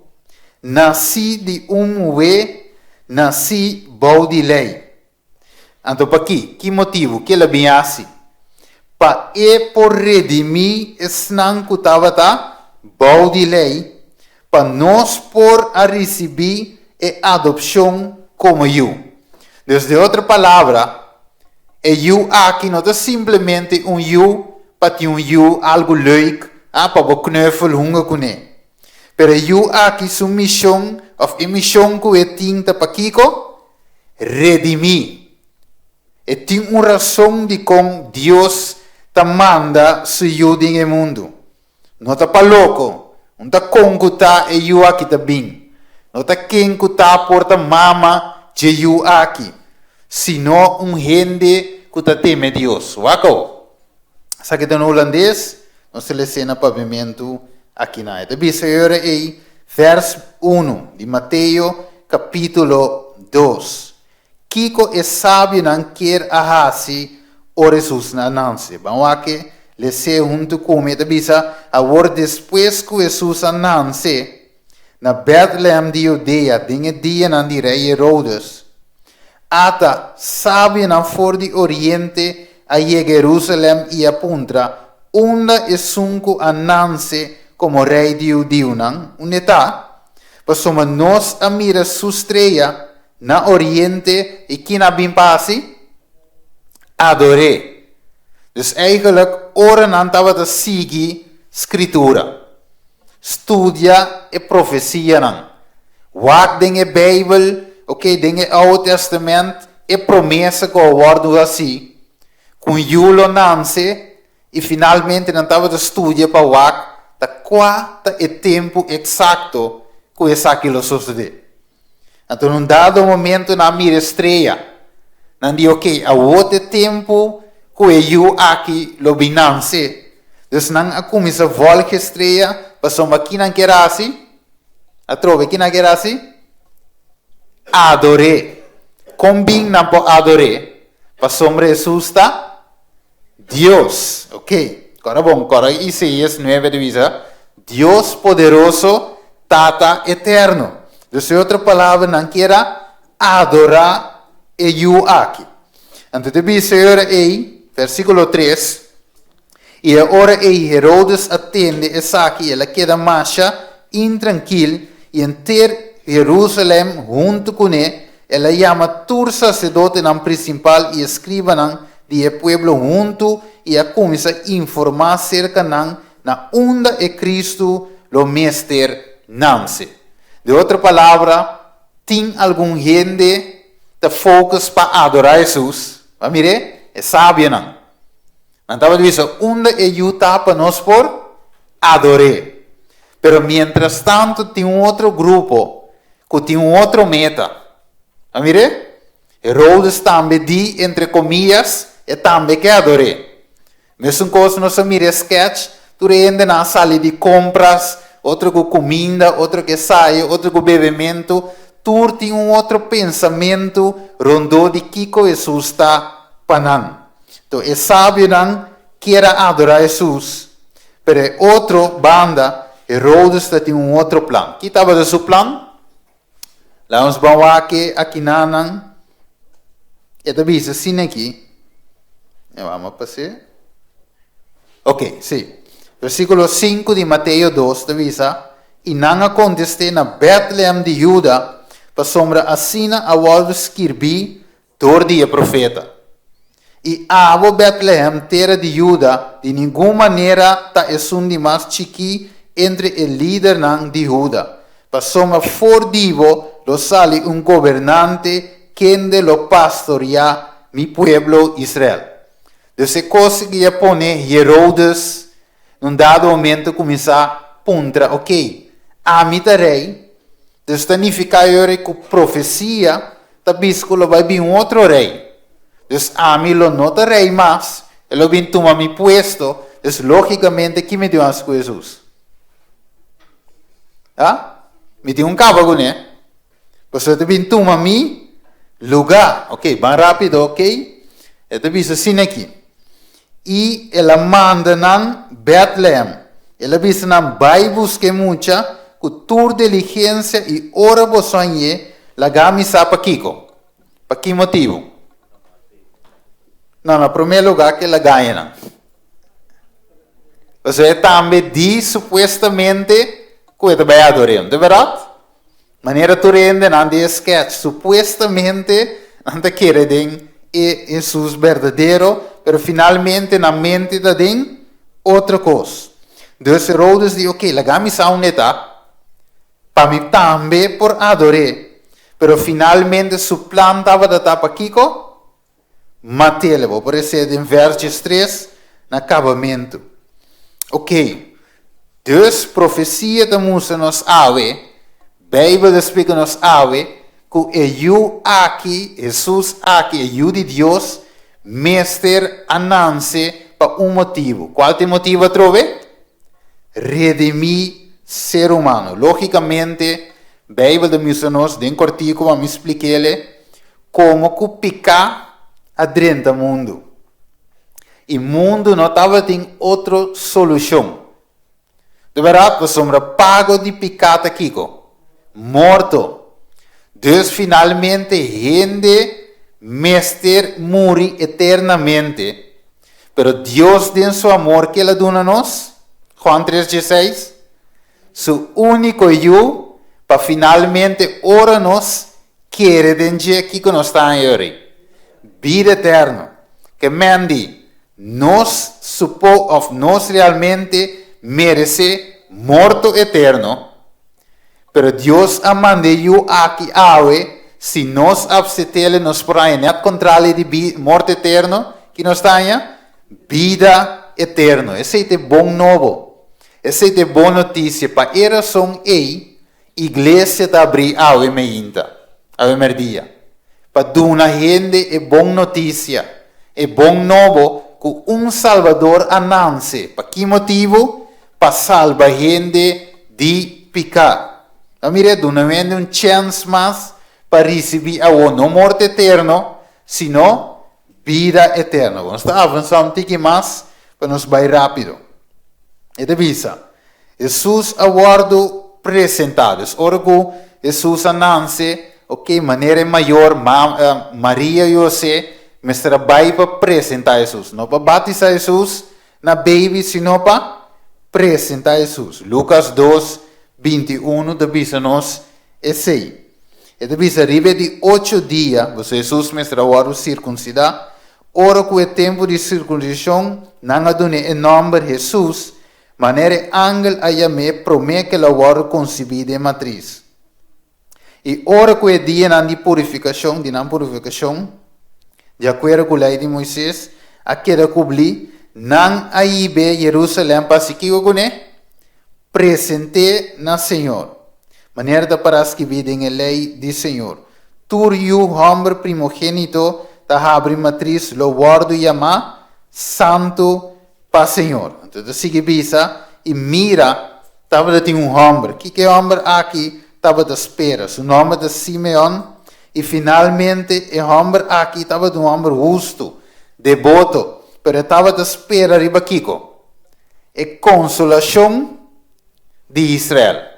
nasí di un muhé nasí bou di lei. Anto pakí? Ki motibu? Ke el a bin hasi? Pa e por redimí esnan ku tabata bou di lei, pa nos por a risibí e adopshon komo yu. Dus den otro palabra, e yu aki no ta simplemente un yu pa tin un yu, algu leuk, ah, pa bo knuffel hunga kuné. Pero e yu aki su mishon òf e mishon ku e tin ta pakiko? Redimí. E tin un rason dikon Dios ta manda su yu den e mundu. No ta pa loko, un ta kon ku ta e yu aki ta bin. No ta ken ku ta por ta mama dje yu aki, sino un hende ku ta teme Dios. Wak awor. Esaki ta na hulandes, nos ta les'é na papiamentu akinan. E ta bisa e ora ei, vèrs unu di Mateo kapítulo dos. Kiko e sabionan kier a hasi ora Hesus a nanse? Ban wak e les'é huntu ku mi. E ta bisa, Awor despues ku Hesus a nanse na Bètlehèm di Judea den e dianan di rei Herodes, ata sabionan for di oriente a yega Herusalèm i a puntra, Unda esun ku a nanse komo rei di hudiunan? Unda e ta? Pasobra nos a mira su strea na oriente i kin a bin pa hasi? Ador'é. Dus eigenlijk ora nan tabata sigui Skritura, studia e profesianan, wak den e Beibel, oké, den e Oude Testament, e promesa ku a wòrdu hasí ku un yu lo nanse i finalmente nan tabata studia pa wak ta kua ta e tempu eksakto ku esaki lo sosodé. Anto na un dado momento nan a mira e strea. Nan di, Oké, awor ta e tempu ku e yu aki lo bin nanse. Dus nan a kuminsá vòlg e strea pasobra ki nan kier hasi? Atrobe ki nan kier hasi? Ador'é. Kon bin nan por ador'é? Pasobra Hesus ta Dios. Oké, kòrda bon, kòrda Isaías nuebe ta bisa, Dios poderoso, Tata eterno. Dus e otro palabra nan kier a adorá e Yu aki. Anto ta bisa e ora ei, versíkulo tres, I e ora ei Herodes a tende esaki i el a keda masha intrankil, i henter Herusalèm huntu kuné, el a yama tur saserdotenan prinsipal i eskribanan di e pueblo huntu i a kuminsá informá serka nan na unda e Kristu lo mester nanse. De otro palabra, tin algun hende ta focus pa adorá Hesus. Bo a mir'é? E sabionan. Nan tabata bisa, Unda e yu ta pa nos por ador'é? Pero mientrastantu tin un otro grupo ku tin un otro meta. A mir'é? Herodes tambe di, entre komiyas, e tambe ke ador'é. Mesun kos nos a mira e sketch, tur e hendenan a sali di kompras, otro ku kuminda, otro ke saye, otro ku bebementu, tur tin un otro pensamentu rondó di kiko Hesus ta pa nan. Enton e sabionan kier a adorá Hesus, pero e otro banda, Herodes ta tin un otro plan. Ki tabata su plan? Laga nos ban wak e akinanan. E ta bisa asina aki. E wak a pas'é. Ok, si. Versíkulo sinku di Mateo dos ta bisa, I nan a kontest'é na Bètlehèm di Huda, pasobra asina a wòrdu skirbí dor di e profeta. I abo, Bètlehèm, tera di Huda, di ningun manera ta esun di mas chikí entre e lidernan di Huda, pasobra for di bo lo sali un gobernante kende lo pastoriá mi pueblo Israel. Dus e kos aki a pone Herodes na un dado momento kuminsá puntra, Okey, ami ta rei? Dus ta nifiká e ora ku profesia ta bisa ku lo bai bin un otro rei. Dus ami lo no ta rei mas, e lo bin tuma mi puesto, dus lógikamente ki mi tin hasi ku Hesus? Ha? Mi tin un kaba kuné, pasobra e ta bin tuma mi lugá. Oke, ban rápido, oke. E ta bisa asina aki, I el a manda nan Bètlehèm. El a bisa nan, Bai buska e mucha ku tur diligensia i ora boso hañ'é, laga mi sa pakiko. Pa ki motibu? No, na promé lugá ku el a gaña nan. Pasobra e tambe di supuestamente ku e ta bai ador'é, no ta bèrdat? Manera tur hendenan di e sketch supuestamente nan ta kere den e Hesus berdadero, pero finalmente nan mente ta den otro kos. Dus Herodes di, ok, laga mi sa unda e ta, pa mi tambe por ador'é. Pero finalmente su plan tabata ta pa kiko? Matele, bo por esei den vers diestres na kabamentu. Ok, dus profesia ta mustra nos awe, Beibel ta splika nos awe, ku e Yu aki, Hesus aki, e Yu di Dios, mester a nanse pa un motibu. Kual ta e motibu atrobe? Redimí ser humano. Lógikamente, Beibel ta mustra nos den kòrtiku, pa mi splik'el, Komo ku piká a drenta mundu i mundu no tabatin otro solushon. De bèrdat, pasobra pago di piká ta kiko? Morto. Dus finalmente hende mester muri eternamente. Pero Dios den su amor ke el a duna nos? Juan tres dieseis, Su úniko Yu pa finalmente ora nos Kere den dje kiko nos ta haña yori? Bida eterno. Ke men di, nos supo òf nos realmente meresé morto eterno, pero Dios a manda e Yu aki awe. Si nos apset'El nos por haña nèt kontrali di bi morto eterno, ki nos ta haña? Bida eterno. Esei ta e bon nobo. Esei ta e bon notisia. Pa e rason ei, iglesia ta abrí awe meinta, awe mèrdia, pa duna hende e bon notisia, e bon nobo ku un Salbador a nanse. Pa ki motibu? Pa salba hende di piká. Ta mira, duna hende un chèns mas pa risibí awor no morto eterno, sino bida eterno. Nos ta avansá un tiki mas pa nos bai rápido. E ta bisa, Hesus a wòrdu presentá. Dus ora ku Hesus a nanse, oke, manera e mayor, ma, Maria i Hosé, mester a bai pa presentá Hesus. No pa batisá Hesus na baby, sino pa presentá Hesus. Lukas dos, 21 ta bisa nos esei. E ta bisa riba e di ocho dia, pasobra Hesus mester a wòrdu sirkunsidá, ora ku e tempu di sirkunsishon nan a dun'é e nòmber Hesus, manera e angel a yam'é promé ku el a wòrdu konsibí den matris. I ora ku e dianan di purifikashon, di nan purifikashon, di akuerdo ku Lei di Moises, a keda kublí, nan a hib'é Yerusalèm pa hasi kiko kuné? Present'é na Señor, manera ta pará skibí den e Lei di Señor, Tur yu hòmber primogénito ta habri matris lo wòrdu yamá santu pa Señor. Anto ta sigui bisa, I mira, tabata tin un hòmber. Kiko e hòmber aki tabata spera? Su nòmber ta Simeon, i finalmente e hòmber aki tabata un hòmber hustu, deboto, pero e tabata spera riba kiko? E konsolashon di Israel.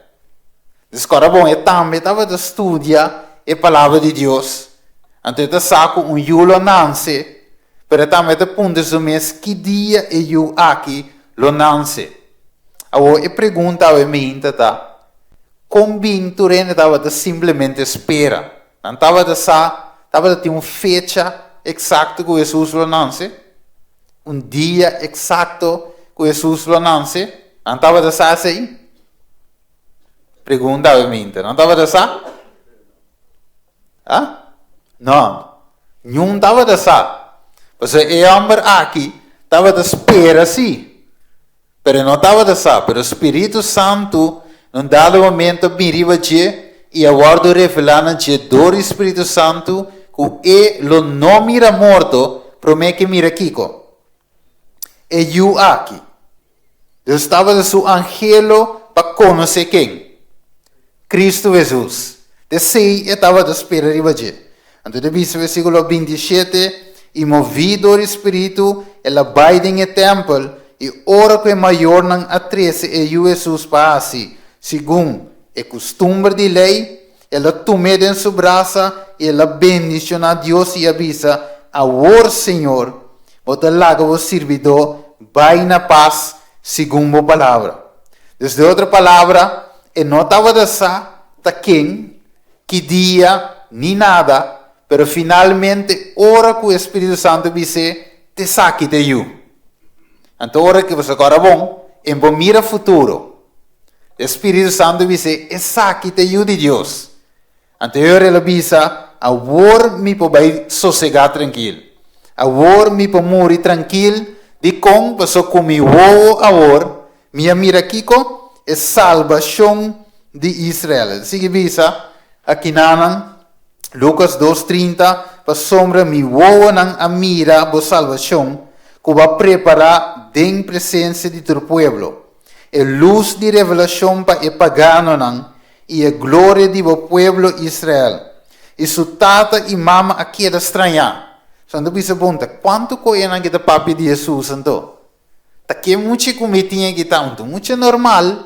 Dus kòrda bon, e tambe tabata studia e Palabra di Dios. Anto e ta sa ku un yu lo nanse, pero e tambe ta puntra su mes ki dia e yu aki lo nanse. Awor e pregunta awe minta ta, Kon bin tur hende tabata simplemente spera? Nan tabata sa, tabata tin un fecha eksakto ku Hesus lo nanse? Un dia eksakto ku Hesus lo nanse? Nan tabata sa esei? Pregunta awe minta. Nan tabata sa? Ha? No. Niun tabata sa. Pasobra e hòmber aki tabata spera sí. Pero e no tabata sa. Pero Spiritu Santu na un dado momento a bin riba dje i a wòrdu revelá na dje dor di Spiritu Santu ku e lo no mira morto promé ke mira kiko? E yu aki. Dios tabata su anhelo pa konosé ken? Kristu Hesus. T'esei e tabata spera riba dje. Anto ta bisa versíkulo 27, I moví dor di Spiritu, el a bai den e tèmpel, i ora ku e mayornan a trese e yu Hesus pa hasi segun e kustumber di lei, el a tum'é den su brasa i el a bendishoná Dios i a bisa, Awor, Señor, Bo ta laga bo sirbidó bai na pas segun bo palabra. Dus den otro palabra, e no tabata sa ta ken, ki dia, ni nada, pero finalmente ora ku e spiritu santu bis'é, T'esaki ta e yu. Anto ora ku boso kòrda bon, e bo mira futuro. E spiritu santu bis'é, Esaki ta e yu di Dios. Anto e ora el a bisa, Awor mi por bai sosegá trankil. Awor mi por muri trankil. Dikon? Pasobra ku mi wowo awor mi a mira kiko? E salbashon di Israel. El a sigui bisa akinanan, Lukas dos 30, Pasobra mi wowonan a mira bo salbashon, ku bo a prepará den presensia di tur pueblo, e lus di revelashon pa e paganonan i e gloria di bo pueblo Israel. I su tata i mama a keda strañá. So nan ta bisa bon, ta kuantu koe nan ke ta papia di Hesus anto? Ta ke mucha ku mi tin aki ta? Un ta mucha normal.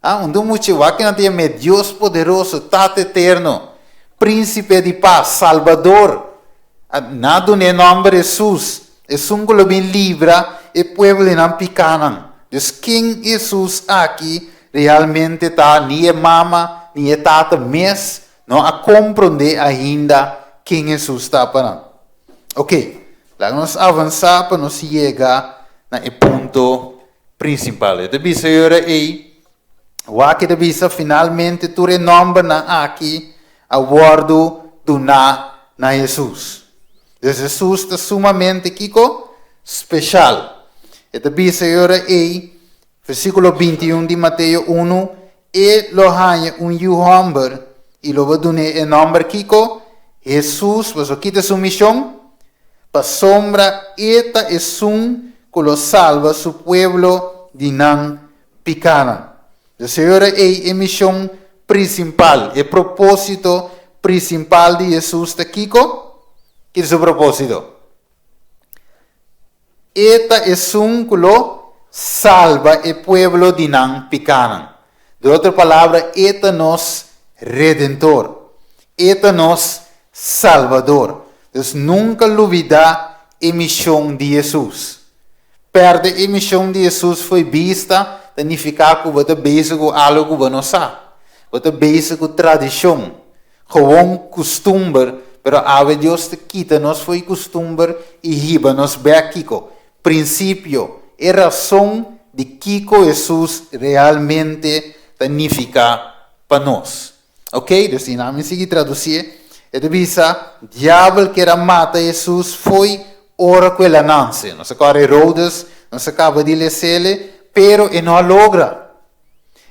Ah, un ta mucha, wak nan ta yam'é Dios poderoso, Tata eterno, Prínsipe di pas, Salbador. Nan a dun'é nòmber Hesus, esun ku lo bin libra e pueblo di nan pikánan. Dus ken Hesus aki realmente ta? Ni e mama ni e tata mes no a komprondé ainda ken Hesus ta pa nan. Oke, laga nos avansá pa nos yega na e punto prinsipal. E ta bisa e ora ei, Wak e ta bisa, finalmente tur e nòmbernan aki a wòrdu. duná na Hesus. Dus Hesus ta sumamente kiko? Speshal. E ta bisa e ora ei, versíkulo 21 di Mateo 1, E lo haña un yu hòmber i lo bo dun'é e nòmber kiko? Hesus, pasobra ki ta su mishon? Pasobra e ta esun ku lo salba su pueblo di nan pikánan. Dus e ora ei e mishon prinsipal, e propósito prinsipal di Hesus ta kiko? Ki ta su propósito? E ta esun ku lo salba e pueblo di nan pikánan. Di otro palabra, e ta nos Redentor. E ta nos Salbador. Dus nunka lubidá e mishon di Hesus. Pèrdè e mishon di Hesus fo'i bista ta nifiká ku bo ta bezig ku algu ku bo no sa. Bo ta bezig ku tradishon. Gewoon kustumber, pero awe Dios ta kita nos fo'i kustumber i hiba nos bèk kiko? Prinsipio, e rason di kiko Hesus realmente ta nifiká pa nos. Ok, dus i nan mi sigui tradusié, e ta bisa, Diabel kier a mata Hesus fo'i ora ku el a nanse. Nos a kòrda Herodes, nos a kaba di les'ele, pero e no a logra.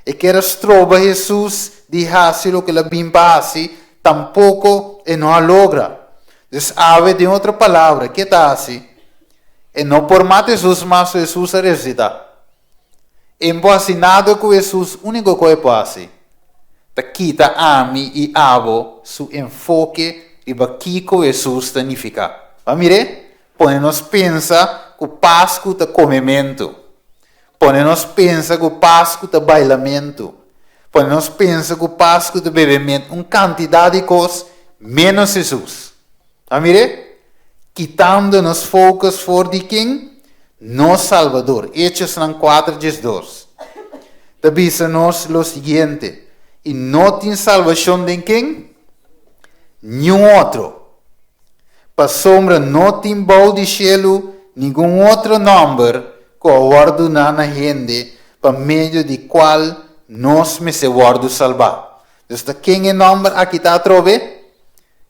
E kier a stroba Hesus di hasi loke el a bin pa hasi, tampoko e no a logra. Dus awe, den otro palabra, ke ta hasi? E no por mata Hesus mas, Hesus a resusitá. E no por hasi nada ku Hesus, úniko ku e por hasi ta kita ami i abo su enfoke riba kiko Hesus ta nifiká. Bo a mir'é? Pone nos pensa ku Pasku ta komementu. Pone nos pensa ku Pasku ta bailamentu. Pone nos pensa ku Pasku ta bebementu. Un kantidat di kos ménos Hesus. A mir'é? Kitando nos focus for di ken? Nos Salbador. Hechosnan kuater 12 ta bisa nos lo siguiente, I no tin salbashon den ken? Niun otro. Pasobra no tin bou di shelu ningun otro nòmber ku a wòrdu duná na hende pa medio di kual nos mester wòrdu salbá. Dus ta ken e nòmber aki ta atrobe?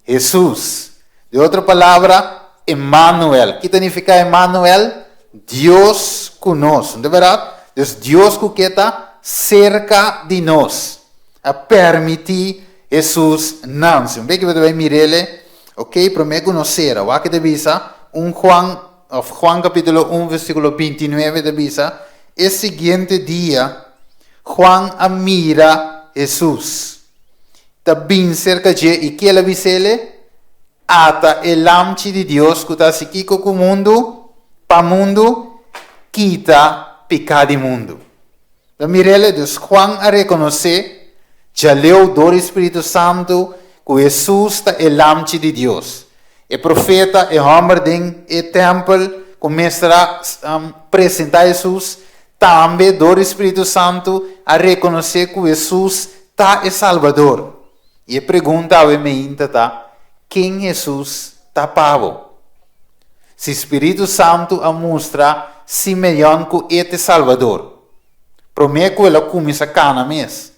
Hesus. Di otro palabra, Emmanuel. Ki ta nifiká Emmanuel? Dios ku nos. No ta bèrdat? Dus Dios ku ke ta serka di nos. A permití Hesus nanse. Un bes ku bo ta bai mir'el, ok, promé ku nos sera, wak e ta bisa, un Juan, òf Juan kapítulo un versíkulo 29 ta bisa, E siguiente dia Juan a mira Hesus ta bin serka dje i ke el a bis'el? Ata e Lamchi di Dios ku ta hasi kiko ku mundu? Pa mundu kita piká di mundu. Ta mir'el, dus Juan a rekonosé djaleu dor di spiritu santu ku Hesus ta e Lamchi di Dios. E profeta, e hòmber den e tèmpel ku mester a presentá Hesus, tambe dor di spiritu santu a rekonosé ku Hesus ta e Salbador. I e pregunta awe meinta ta, Ken Hesus ta pa bo? Si spiritu santu a mustra Simeon ku e ta e Salbador, promé ku el a kuminsá kana mes.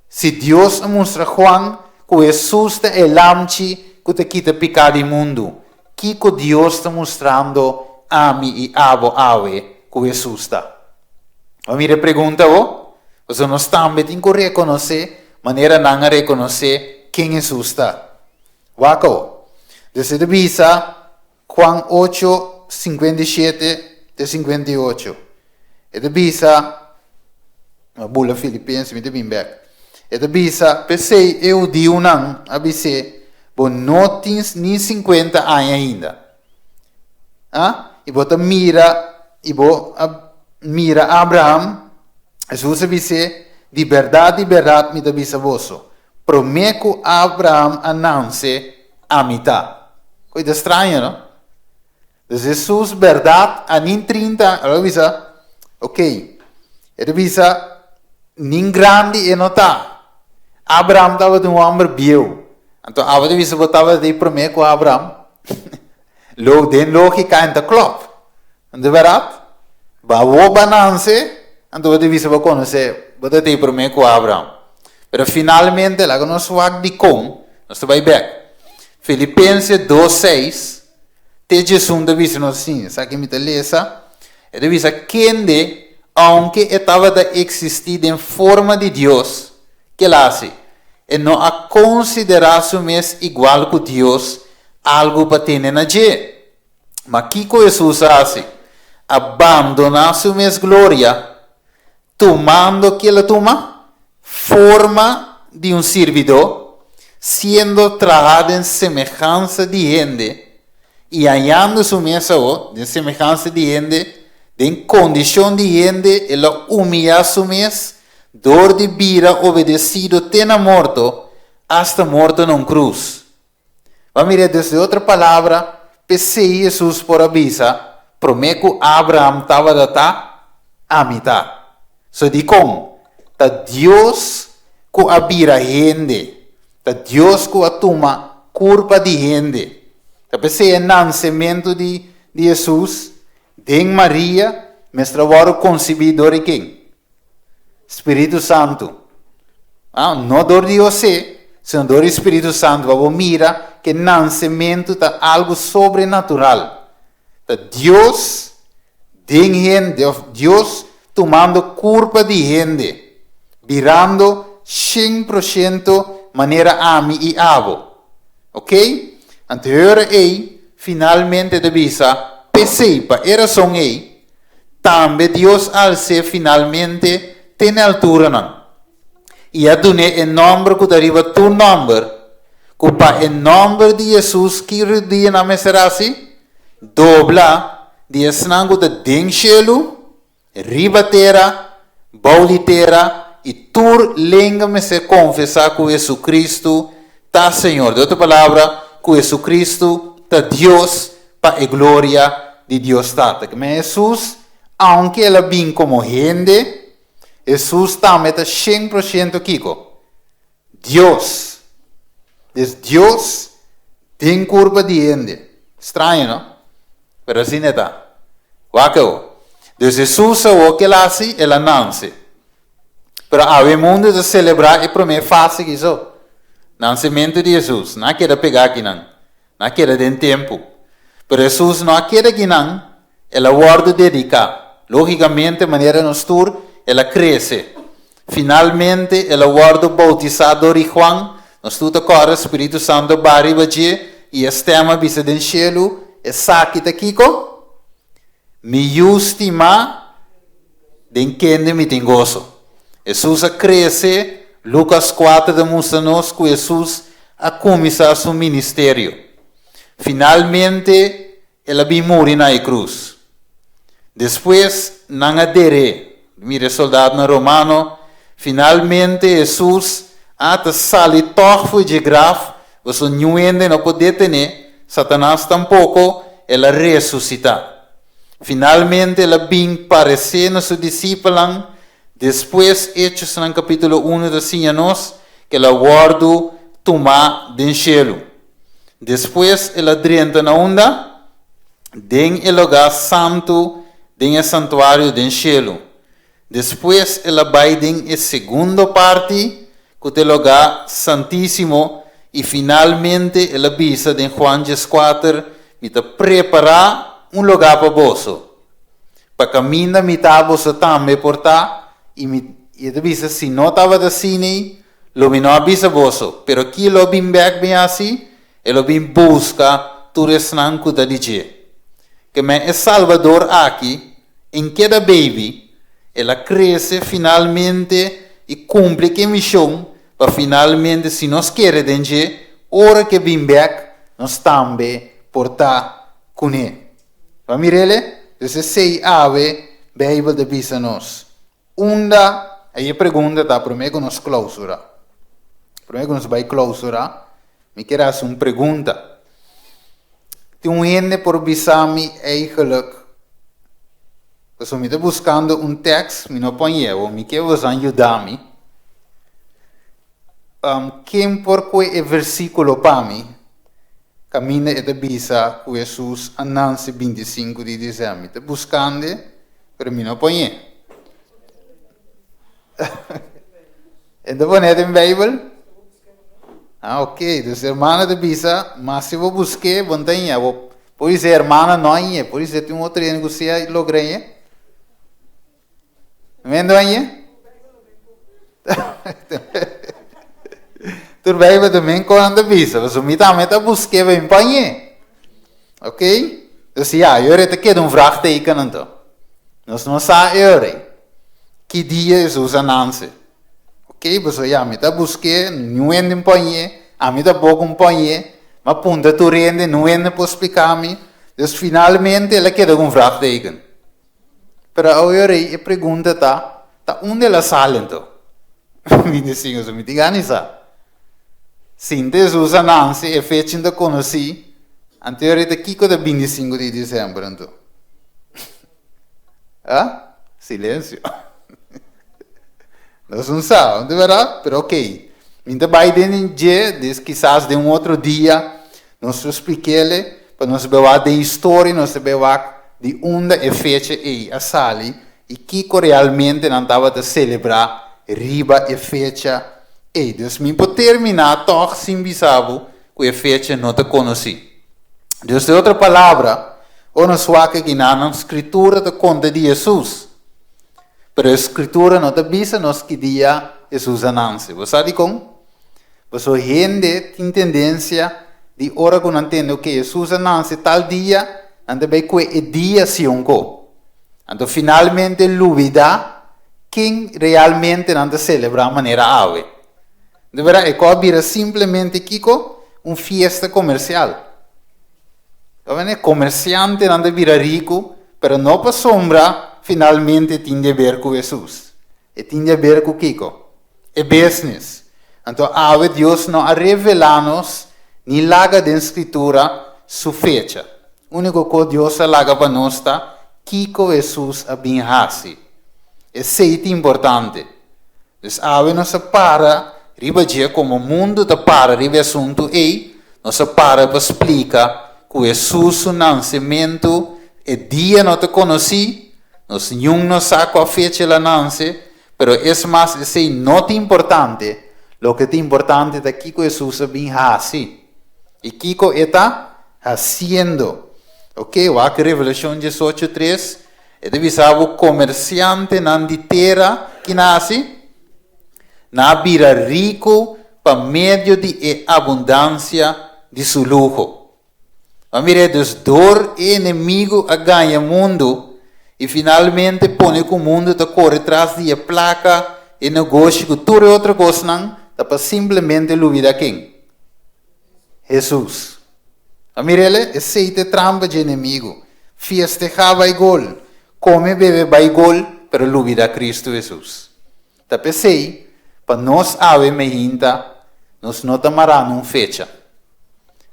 Si Dios a mustra Juan ku Hesus ta e Lamchi ku ta kita piká di mundu, kiko Dios ta mustrando ami i abo awe ku Hesus ta? Bo a mira e pregunta bo? Pasobra nos tambe tin ku rekonosé manera nan a rekonosé ken Hesus ta. Wak awo. Dus e ta bisa Juan ocho, 57 te 58. E ta bisa, mi a bula Filipenses, mi ta bin bek. E ta bisa, p'esei e hudiunan a bis'é, Bo no tin ni sinkuenta aña ainda. Ah? I bo ta mira, i bo a mira Abraham? Hesus a bis'é, Di bèrdat, di bèrdat mi ta bisa boso, promé ku Abraham a nanse, ami ta. Koe ta straño, no? Dus Hesus bèrdat a nin 30, el a bisa, ok, e ta bisa, nin grandi e no ta. Abraham tabata un hòmber bieu. Anto abo ta bisa bo tabata ei promé ku Abraham? Lo den lógika en ta klòp. Anto bèrdat? Bo awor bo a nanse, anto bo ta bisa bo konosé, bo ta tei promé ku Abraham. Pero finalmente laga nos wak dikon. Nos ta bai bèk. Filipense dos seis te djesun ta bisa nos asin, esaki mi ta lesa, e ta bisa, Kende, ounke e tabata eksistí den forma di Dios, ke el a hasi? E no a konsiderá su mes igual ku Dios, algu pa tene na dje. Ma kiko Hesus a hasi? A bandoná su mes gloria, tumando ke el a tuma? Forma di un sirbidó, siendo trahá den semehansa di hende, i hañando su mes awor den semehansa di hende, den kondishon di hende, el a humiyá su mes dor di bira obedesido te na morto, asta morto na un krus. Bo a mira dus di otro palabra, p'esei Hesus por a bisa, Promé ku Abraham tabata ta, ami ta. So dikon? Ta Dios ku a bira hende. Ta Dios ku a tuma kurpa di hende. Ta p'esei e nansementu di di Hesus den Maria mester a wòrdu konsibí dor di ken? Spiritu Santu. Ah, no dor di José, sino dor di Spiritu Santu. Pa bo mira ke nansementu ta algu sobrenatural. Ta Dios den hende, of Dios tumando kurpa di hende, birando 100% manera ami i abo. Ok? Anto e ora ei, finalmente ta bisa, p'esei, pa e rason ei, Tambe Dios als'é finalmente te n'e alturanan, i a dun'é e nòmber ku ta riba tur nòmber, ku pa e nòmber di Hesus ki rudianan mester hasi? Dobla di esnan ku ta den shelu, riba tera, bou di tera, i tur lenga mester konfesá ku Hesukristu ta Señor. Di otro palabra, ku Hesukristu ta Dios pa e gloria di Dios Tata. Ke men Hesus, aunke el a bin komo hende, Hesus tambe ta shen por shento kiko? Dios. Des Dios den kurpa di hende. Straño, no? Pero asina e ta. Wak awo. Dus Hesus awo ke el hasi? El a nanse. Pero awe mundu ta selebrá e promé fase aki so, nansementu di Hesus. Nan a keda pegá akinan. Nan a keda den tempu. Pero Hesus no a keda akinan, el a wòrdu dediká. Lógikamente, manera nos tur, el a krese. Finalmente, el a wòrdu boutisá dor di Juan. Nos tur ta kòrda Spiritu Santu a baha riba dje i e stèm a bisa den shelu, Esaki ta kiko? Mi Yu stimá, den kende mi tin goso. Hesus a krese, Lukas kuater ta mustra nos ku Hesus a kuminsá su ministerio. Finalmente, el a bin muri na e krus. Despues, nan a der'é. Mira e soldatnan romano. Finalmente, Hesus a ta sali tòg for dje graf, pasobra niun hende no por detené, Satanas tampoko, el a resusitá. Finalmente el a bin paresé na su disipelnan. Despues Hechosnan kapítulo unu ta siña nos ku el a wòrdu tumá den shelu. Despues el a drenta na unda? Den e lugá santu den e santuario den shelu. Despues el a bai den e segundo parti ku ta e lugá santísimo i finalmente el a bisa den Juan dieskuater, Mi ta prepará un lugá pa boso, pa kaminda mi ta boso tambe por ta, i mi i e ta bisa, si no tabata asina, lo mi no a bisa boso, pero ki lo bin bèk bin hasi? E lo bin buska tur esnan ku ta di dje. Ke men e Salbador aki, en keda baby, el a krese finalmente i kumpli ku e mishon pa finalmente si nos kere den dje, ora ku e bin bèk, nos tambe por ta kuné. Bo a mir'el? Dus esei awe Beibel ta bisa nos. Unda, ei e pregunta ta promé ku nos klousura. Promé ku nos bai klousura, mi kier hasi un pregunta. Tin un hende por bisa mi eigenlijk, pasobra mi ta buskando un tèks, mi no pon yebo, mi ke boso yuda mi. Ken por kue e versíkulo pa mi kaminda e ta bisa ku Hesus a nanse 25 di desèmber? Mi ta buskando. Pero mi no poñ'é. E ta pone den Bijbel? Ah, ok. Dus hermana ta bisa, ma si bo busk'é, bo no ta hañ'é. Bo por bisa hermana no hañ'é, por bisa tin un otro hende ku si a logra hañ'é. Mendo hañ'é? Tur Bijbel ta men kon nan ta bisa, pasobra mi tambe ta busk'é pa mi por hañ'é. Ok? Dus ya, e ora ei ta keda un vraagteken anto. Nos no sa e ora ei. Ki dia Hesus a nanse. Ok, pasobra ya, mi ta busk'é, niun hende por hañ'é, ami tampoko por hañ'é, mi a puntra tur hende, niun hende por splika mi. Dus finalmente el a keda ku un vraagteken. Pero awe ora ei e pregunta ta, ta unda el a sali anto? Mi di sin eso, mi tin gana di sa. Sinta Hesus a nanse, e fecha ta konosí, anto e ora ei ta kiko ta 25 di desèmber anto? Ah? Silensio. Nos no sa, no ta bèrdat? Pero ok, mi ta bai den dje, des kisas den un otro dia, Nos lo splik'ele pa nos bai wak den historia, nos ta bai wak di unda e fecha ei a sali i kiko realmente nan tabata selebrá riba e fecha ei. Dus mi por terminá tòg sin bisa bo ku e fecha no ta konosí. Dus den otro palabra, ora nos wak aki nan, nan Skritura ta konta di Hesus, pero e Skritura no ta bisa nos ki dia Hesus a nanse. Bo sa dikon? Pasobra hende tin tendensia di ora ku nan tende oke Hesus a nanse tal dia, nan ta bai kue e dia sionko. Anto finalmente lubidá ken realmente nan ta selebrá manera awe. Di bèrdat e kos a bira simplemente kiko? Un fiesta komersial. Ta wende? Komersiantenan ta bira riku, pero no pasobra finalmente tin deber ku Hesus. E tin di haber ku kiko? E business. Anto awe Dios no a revelá nos ni laga den Skritura su fecha. Úniko kos Dios a laga pa nos ta kiko Hesus a bin hasi. Esei ta importante. Dus awe nos a para riba dje komo mundu ta para riba e asuntu ei, nos a para pa splika ku Hesus su nansementu e dia no ta konosí, Nos niun no sa kua fecha el a nanse, pero es mas esei no ta importante, loke ta importante ta kiko Hesus a bin hasi i kiko e ta hasiendo. Oke, wak Revelashon 18, 3, e ta bisa bo komersiantenan di tera ki nan hasi? Nan a bira riku pa medio di e abundansia di su luho. Bo a mira dus dor e enemigu a gaña mundu i finalmente pone ku mundu ta kore tras di e plaka, e negoshi ku tur e otro kosnan ta pa simplemente lubida ken? Hesus. Bo a mira el? Esei ta e trampa dje enemigu. Fiestehá bai gol, kome bebe bai gol, pero lubida Kristu Hesus. Ta p'esei, pa nos awe mehinta, nos no ta mará na un fecha.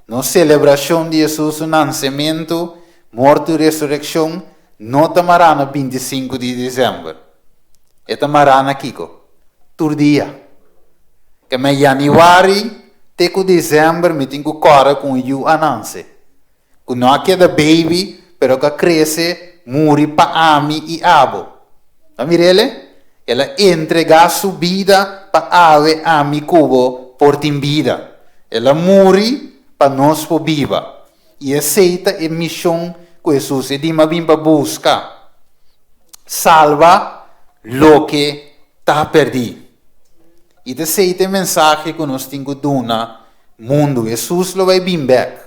Nos selebrashon di Hesus su nansementu, morto i resurekshon no ta mará na 25 di desèmber. E ta mará na kiko? Tur dia. Keme yanüari te ku desèmber mi tin ku kòrda ku un yu a nanse. Ku no a keda baby, pero ku a krese muri pa ami i abo. Ta mir'el? El a entregá su bida pa awe ami ku bo por tin bida. El a muri pa nos por biba. I esei ta e mishon ku Hesus e dima bin pa buska, salba loke ta pèrdí. I ta esei ta e mensahe ku nos tin ku duna mundu. Hesus lo bai bin bèk.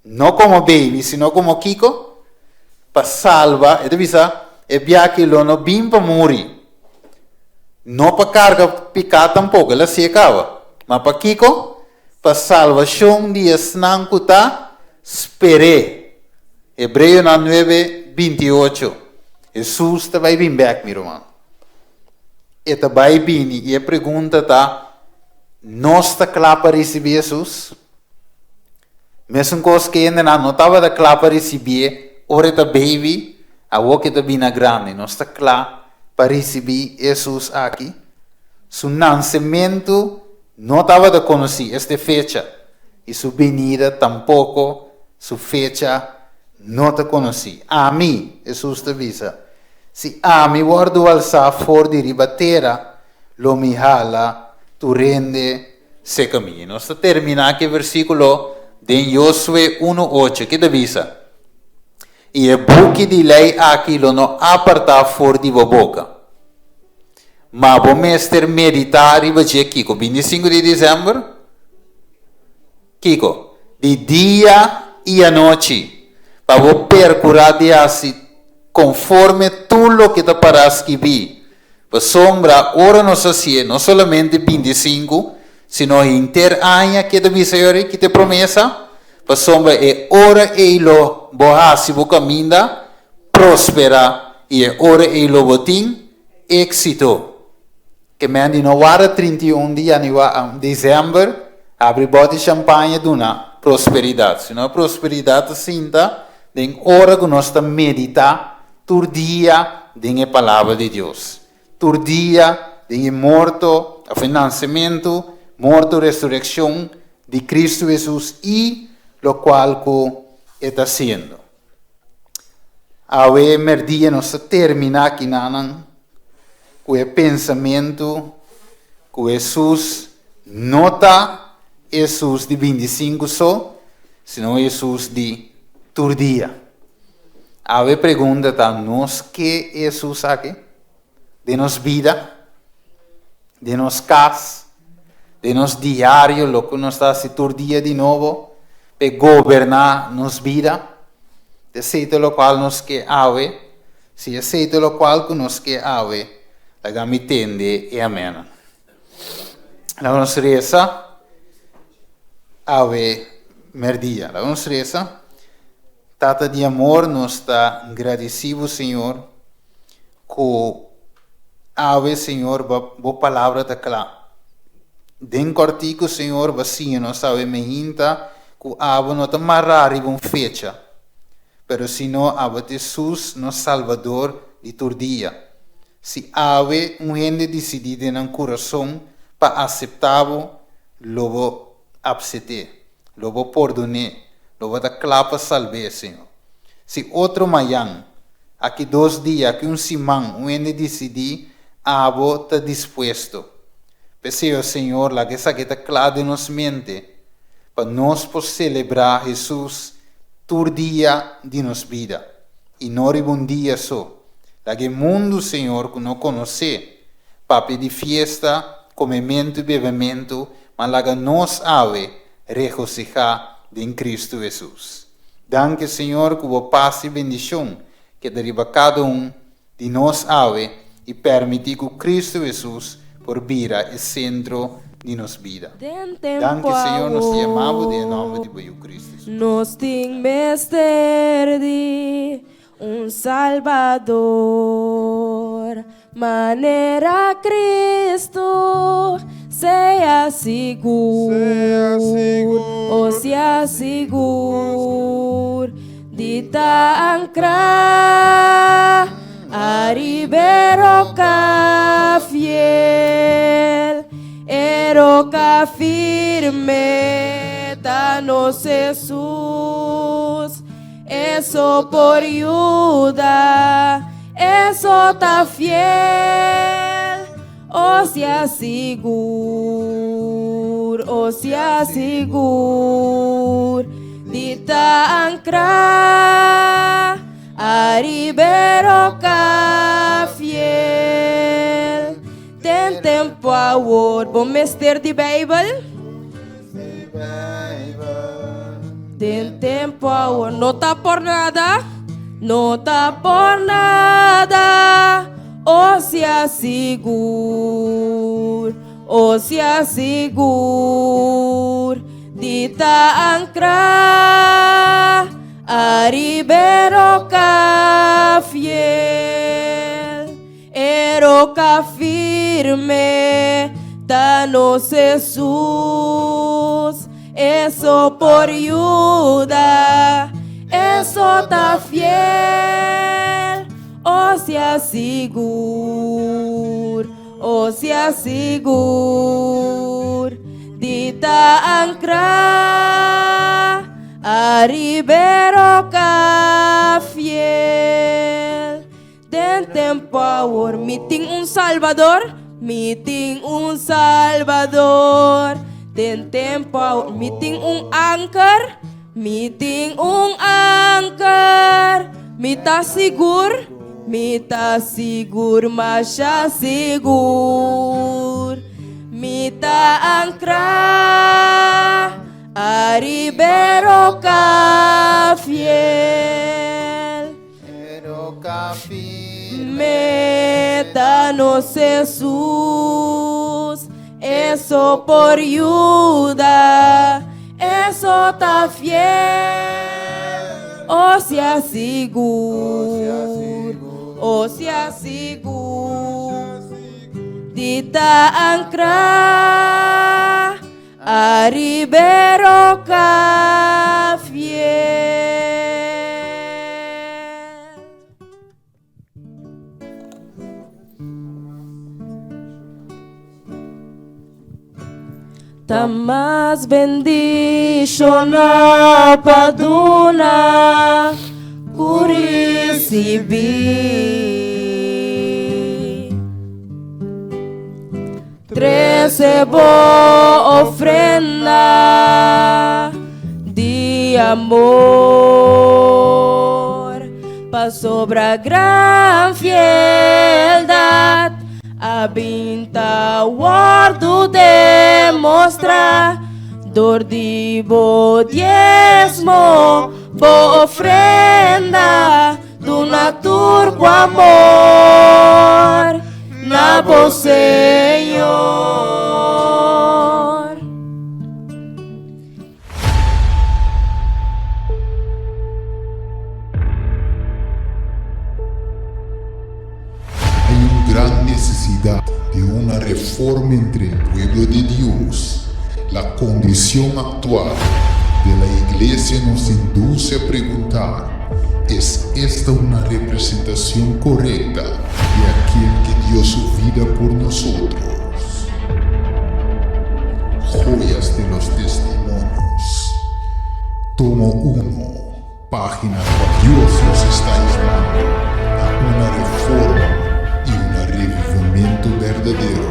No komo baby, sino komo kiko? Pa salba, e ta bisa, e biaha lo no bin pa muri. No pa karga piká tampoko, el a si'e kaba. Ma pa kiko? Pa salbashon di esnan ku ta sper'é. Hebreonan 9, 28. Hesus ta bai bin bèk, mi ruman. E ta bai bini i e pregunta ta, Nos ta kla pa risibí Hesus? Mesun kos ku hendenan no tabata kla pa risibié ora e ta baby, awor ku e ta bina grandi, nos ta kla pa risibí Hesus aki. Su nansementu no tabata konosí, esta e fecha, i su binida tampoko, su fecha no ta konosí. Ami, Hesus ta bisa, si ami wòrdu alsá for di riba tera, lo mi hala tur hende. Seka mi. I nos ta terminá ku e versíkulo den Yosue unu ocho. Ke ta bisa? I e buki di lei aki lo no apartá for di bo boka. Ma bo mester meditá riba dje kiko? Bintisinku di desèmber? Kiko? Di dia i anochi, pa bo perkurá di hasi konforme tur loke ta pará skibí. Pasobra ora nos hasié, no solamente 25, sino henter aña, ke ta bisa yori? Ki ta e promesa? Pasobra e ora ei lo bo hasi bo kaminda prosperá i e ora ei lo bo tin éksito. Ke men di no warda 31 di yanua, desèmber, habri bòt di shampaña duna prosperidat, sino e prosperidat ta sinta den ora ku nos ta meditá tur dia den e Palabra di Dios, tur dia den e morto òf e nansementu, morto, resurekshon di Kristu Hesus i lokual ku e ta hasiendo. Awe mèrdia nos ta terminá kinanan ku e pensamentu ku Hesus no ta Hesus di bintisinku so, sino Hesus di tur dia. Awe pregunta ta, nos ke Hesus aki den nos bida, den nos kas, den nos diario, loke nos ta hasi tur dia di nobo p'e goberná nos bida? Esei ta lokual nos ke awe. Si esei ta lokual ku nos ke awe, laga mi tende e amennan. Laga nos resa awe merdia. Laga nos resa. Tata di amor, nos ta gradisí bo, Señor, ku awe, Señor, bo, bo palabra ta kla. Den kòrtiku, Señor, bo a siña nos awe mehinta ku abo no ta mará riba un fecha, pero sino abo ta Hesus, nos Salbador di tur dia. Si awe un hende disidí den nan kurason pa aseptá bo, lo bo apset'é, lo bo pordon'é, lo bo ta kla pa salb'é, Señor. Si otro mayan, aki dos dia, aki un siman, un hende disidí, abo ta dispuesto. P'esei, o Señor, laga esaki ta kla den nos mente, pa nos por selebrá Hesus tur dia di nos bida, i no riba un dia so. Laga e mundu, Señor, ku no konosé, papia di fiesta, komementu i bebementu, ma laga nos awe regosihá den Kristu Hesus. Danki, Señor, ku bo pas i bendishon keda riba kada un di nos awe i permití ku Kristu Hesus por bira e sentro di nos bida. Den tempu Danki, Señor, nos ta yama bo den e awor, nòmber di bo Yu Kristu Hesus. nos tin mester di Un Salbador manera Cristo, sea sigur, o sea sigur di ta ancra ariba e roca fiel, e roca firme ta nos Jesus. Eso por yuda, eso ta fiel. O sea sigur, o sea sigur di ta ancra ariba e roca fiel. Den tempo awor bo mester di Bijbel? Den tempo awor no ta por nada, no ta por nada. O sea sigur, o sea sigur di ta ancra ariba e roca fiel. E roca firme ta nos Hesus, Eso por yuda, eso ta fiel. O sea sigur, o sea sigur di ta ancra ariba e roca fiel. Den tempo awor mi tin un Salbador, mi tin un Salbador. Den tempo awo mi tin un anker, mi tin un anker. Mi ta sigur, mi ta sigur, masha sigur. Mi ta ankrá ariba e roka fiel. Meta nos Hesus, eso por yuda, eso ta fiel, o sea sigur, o sea sigur, di ta ankrá ariba e roka fiel. Ta mas bendishoná pa duna ku risibí. Trese bo ofrenda di amor, pasobra gran fieldad a bin ta wòrdu demostrá dor di bo diesmo, bo ofrenda. Duna tur ku amor na bo Señor. Hay un gran necesidad de una reforma entre el pueblo de Dios. La condición actual de la iglesia nos induce a preguntar, ¿Es esta una representación correcta de aquel que dio su vida por nosotros? Joyas de los Testimonios, tomo 1, página 4. Dios nos está llamando a una reforma y un revivimiento verdadero.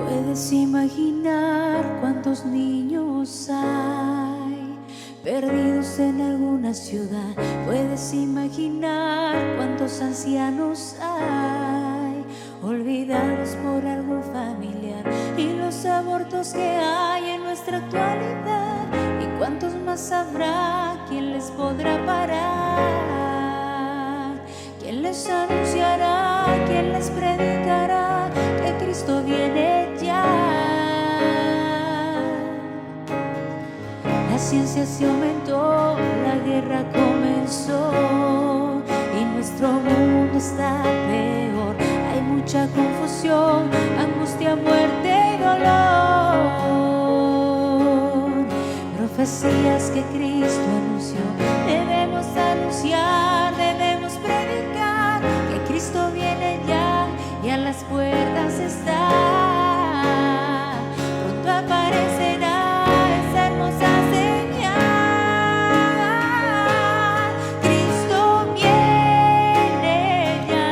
Puedes imaginar cuántos niños hay perdidos en alguna ciudad. Puedes imaginar cuántos ancianos hay olvidados por algún familiar y los abortos que hay en nuestra actualidad y cuántos más habrá, quién les podrá parar, quién les anunciará, quién les predicará que Cristo viene ya. La ciencia se aumentó, la guerra comenzó y nuestro mundo está peor. Hay mucha confusión, angustia, muerte y dolor. Profecías que Cristo anunció, debemos anunciar, debemos predicar que Cristo viene ya y a las puertas está. Pronto aparecerá esa hermosa señal. Cristo viene ya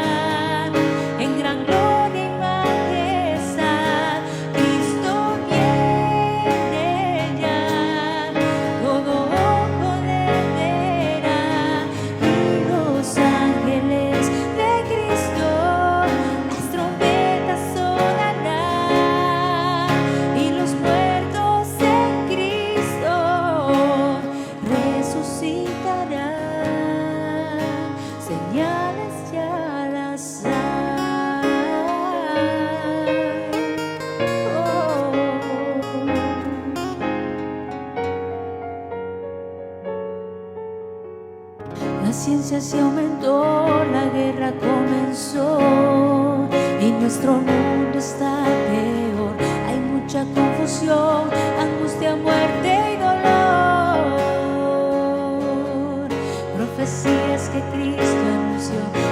en gran gloria y majestad. Cristo viene ya, todo ojo le ciencia se aumentó, la guerra comenzó y nuestro mundo está peor. Hay mucha confusión, angustia, muerte y dolor. Profecías que Cristo anunció.